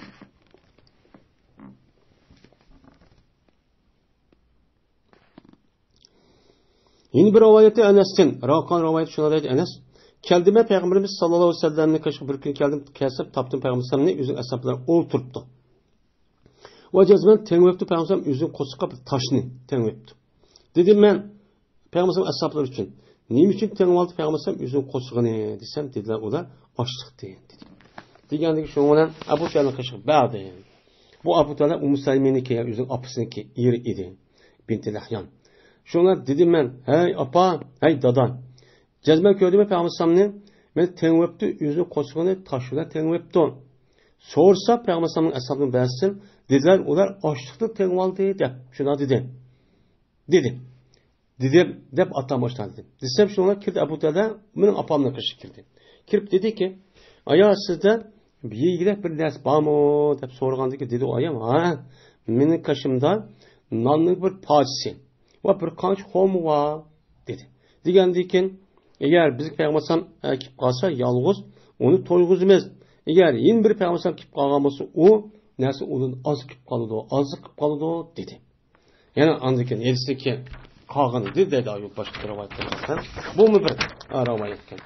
يەنە بىر رىۋايەتتە ئەنەستىن، راۋايەت شۇنداق دەيدۇ ئەنەس، كەلدى مەن پەيغەمبىرىمىز ساللاللاھۇ ئەلەيھى ۋەسەللەمنى كۆرۈشكە بىر كۈنى كەلدىم، كەلسەم تاپتىم پەيغەمبەر ئەلەيھىسسالامنى ئۆزىنىڭ ئەسھابلىرى ئولتۇرۇپتۇ. ۋە جەزمەن تېڭىۋېپتۇ پەيغەمبەر ئەلەيھىسسالام ئۆزىنىڭ قورسىقىغا بىر تاشنى تېڭىۋېپتۇ. دېدىم مەن پەيغەمبەر ئەلەيھىسسالام ئەسھابلىرى ئۈچۈن، نېمە ئۈچۈن تېڭىۋالدى پەيغەمبەر ئەلەيھىسسالام ئۆزىنىڭ قورسىقىنى دېسەم، دېدىلەر ئۇلار ئاشلىقتىن دېدى. دېگەندىكىن شۇنىڭ بىلەن ئەبۇ تەلھەنىڭ قېشىغا بەردى. بۇ ئەبۇ تەلھە ئۇممۇ سەلىمىنىڭكى، ئۆزىنىڭ ئاپىسىنىڭكى ئېرى ئىدى. بىنتى لەھيان. شۇڭا دېدىم مەن، ھەي ئاپا، ھەي دادا، جەزمەن كۆردۈممۇ پەيغەمبەر ئەلەيھىسسالامنى؟ مېنى تېڭىۋېپتۇ، ئۆزىنىڭ قورسىقىنى تاش بىلەن تېڭىۋېپتۇ. سورىسا پەيغەمبەر ئەلەيھىسسالامنىڭ ئەسھابىنى بەرسىن، دېدىلەر ئۇلار ئاشلىقتىن تېڭىۋالدى دەپ. شۇنداق دېدى. دېدى. دېدىم دەپ ئاتام ئاشۇنداق دېدى. دېسەم شۇنىڭ كىردى ئەبۇ تەلھە مېنىڭ ئاپامنىڭ قېشىغا كىردى. كىرىپ دېدىكى، ئايا سىزدە يېگۈدەك بىر نەرسە بارمۇ؟ دەپ سورىغاندىكى دېدى ئۇ ئايام، ھە، مېنىڭ قېشىمدا ناننىڭ بىر پارچىسى ۋە بىر قانچە خورما بار دېدى. دېگەندىن كېيىن، ئەگەر بىزگە پەيغەمبەر ئەلەيھىسسالام كېلىپ قالسا يالغۇز ئۇنى تويغۇزىمىز. ئەگەر يەنە بىر پەيغەمبەر ئەلەيھىسسالام كېلىپ قالغان بولسا ئۇ نەرسە ئۇدىن ئاز كېلىپ قالىدۇ، ئازلىق قېلىپ قالىدۇ دېدى. يەنە ئاندىن كېيىن يېدىسىكى قالغىنى دېدى دەيدۇ ئايۇب باشقا رىۋايەتتە. بۇمۇ بىر، ئا، رىۋايەتكەن.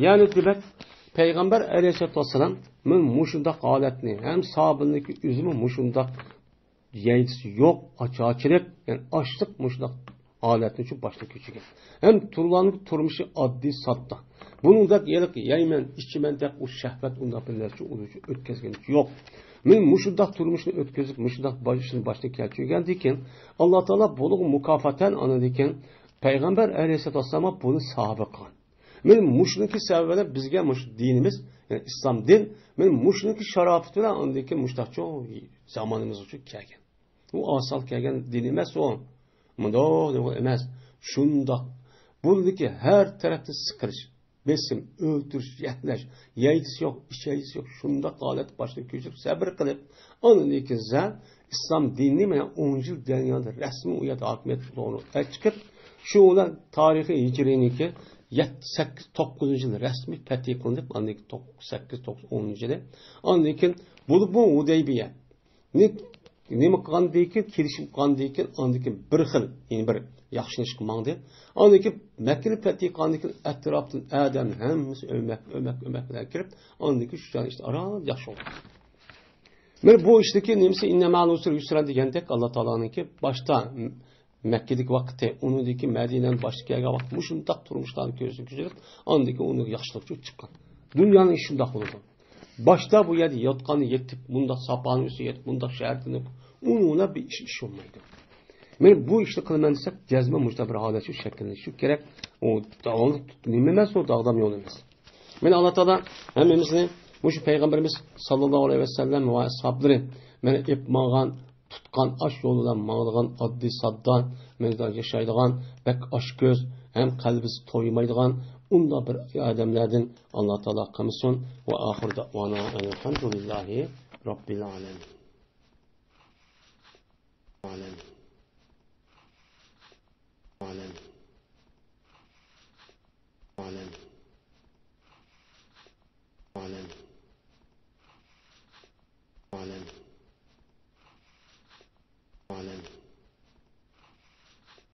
يەنى دېمەك پەيغەمبەر ئەلەيھىسسالاتۇ ۋەسسالام مەن مۇشۇنداق ھالەتنى ھەم ساھابىلىرىنىڭكى ئۆزىمۇ مۇشۇنداق يەيدىسى يوق، ئاچ-ئاچىلىق، يەنى ئاشلىق مۇشۇنداق ھالەتنى شۇ باشتىن كۆچۈرگەن. ھەم تۇرغانلىق تۇرمۇشى ئاددىي ساددا. بۇنىڭدەك ھېلىقى يەيمەن، ئىچىمەن دەپ ئۇ شەھۋەت ئۇنداق بىر نەرسە ئۇنىڭ ئۈچۈن ئۆتكەزگىنى يوق. مەن مۇشۇنداق تۇرمۇشنى ئۆتكۈزۈپ، مۇشۇنداق باش ئىشنى باشتىن كەچۈرگەندىن كېيىن، ئاللا تائالا بۇنىڭغا مۇكاپاتەن ئاندىن كېيىن پەيغەمبەر ئەلەيھىسسالاتۇ ۋەسسالامغا بۇنى ساھابە قىلغان. مانا مۇشۇنىڭكى سەۋەبى بىلەن بىزگە مۇشۇ دىنىمىز، يەنى ئىسلام دىن، مانا مۇشۇنىڭكى شاراپىتى بىلەن ئاندىن كېيىن مۇشۇنداق چوڭ زامانىمىزغىچە كەلگەن. ئۇ ئاسان كەلگەن دىن ئەمەس ئۇ. مۇنداق دېگەن ئەمەس. شۇنداق. بۇندىكى ھەر تەرەپتىن سىقىرىش، بېسىم، ئۆلتۈرۈش، يەتلەش، يەيدىسى يوق، ئىچەيدىسى يوق، شۇنداق ھالەتتە باشتىن كۆچۈرۈپ سەبرى قىلىپ، ئاندىن كېيىن سىزە ئىسلام دىنىنى مانا ئون يىل دۇنيادا رەسمىي ئۇ يەردە ھاكىمىيەت ئورنىغا چىقىپ، شۇ بىلەن تارىخىي ھىجرىينىڭكى يەتتە، سەككىز، توققۇزىنچى يىل رەسمىي پەتھى قىلىنىپ، ئاندىن كېيىن توق-، سەككىز، توققۇز، ئونىنچى يىلى. ئاندىن كېيىن بولۇپمۇ ھۇدەيبىيە نى-، نېمە قىلغاندىن كېيىن، كېلىشىم قىلغاندىن كېيىن، ئاندىن كېيىن بىر خىل، يەنى بىر ياخشىلىنىشقا ماڭدى. ئاندىن كېيىن مەككىنى پەتھى قىلغاندىن كېيىن، ئەتراپتىن ئادەمنىڭ ھەممىسى ئۆمەك، ئۆمەك، ئۆمەك بىلەن كىرىپ، ئاندىن كېيىن شۇ جاينىڭ ئىچىدە ئاران ياخشى بولدى. مانا بۇ ئىشتىكى نېمىسى، «ئىننە مەئەل ئۇسرى يۇسرا» دېگەندەك، ئاللا تائالانىڭكى باشتا مەككىدىكى ۋاقتى، ئۇنىڭدىن كېيىن مەدىنىنىڭ باشقا كەلگەن ۋاقتى مۇشۇنداق تۇرمۇشلارنى كۆزدىن كۆچۈرۈپ، ئاندىن كېيىن ئۇنىڭ ياخشىلىقى ئۈچۈن چىققان. دۇنيانىڭ ئىشى شۇنداق بولىدۇ. باشتا بۇ يەردە ياتقاندا يېتىپ، مۇنداق ساپانىڭ ئۈستىگە يېتىپ، مۇنداق شەھەردە ئۇنىڭ بىلەن بىر ئىش، ئىش بولمايدۇ. مانا بۇ ئىشنى قىلىمەن دېسەك، جەزمەن مۇشۇنداق بىر ھالەت شۇ شەكىللىنىشى كېرەك. ئۇ داۋاملىق نېمە ئەمەس، ئۇ داغدام يول ئەمەس. مانا ئاللا تائالا ھەممىمىزنى مۇشۇ پەيغەمبىرىمىز ساللاللاھۇ ئەلەيھى ۋەسەللەم ۋە ئەسھابلىرى مانا ئېلىپ ماڭغان، تۇتقان ئاش يولى بىلەن ماڭىدىغان، ئاددىي ساددا، مانا ياشايدىغان، بەك ئاچكۆز ھەم قەلبىسى تويمايدىغان ئۇنداق بىر ئادەملەردىن ئاللا تائالا قىلمىسۇن. ۋە ئاخىر دەئۋانا ئەلھەمدۇلىللاھى راببىل ئالەمىن. ئالەمىن. ئالەمىن. ئالەمىن. ئالەمىن. ئالەمىن. ئالەمىن.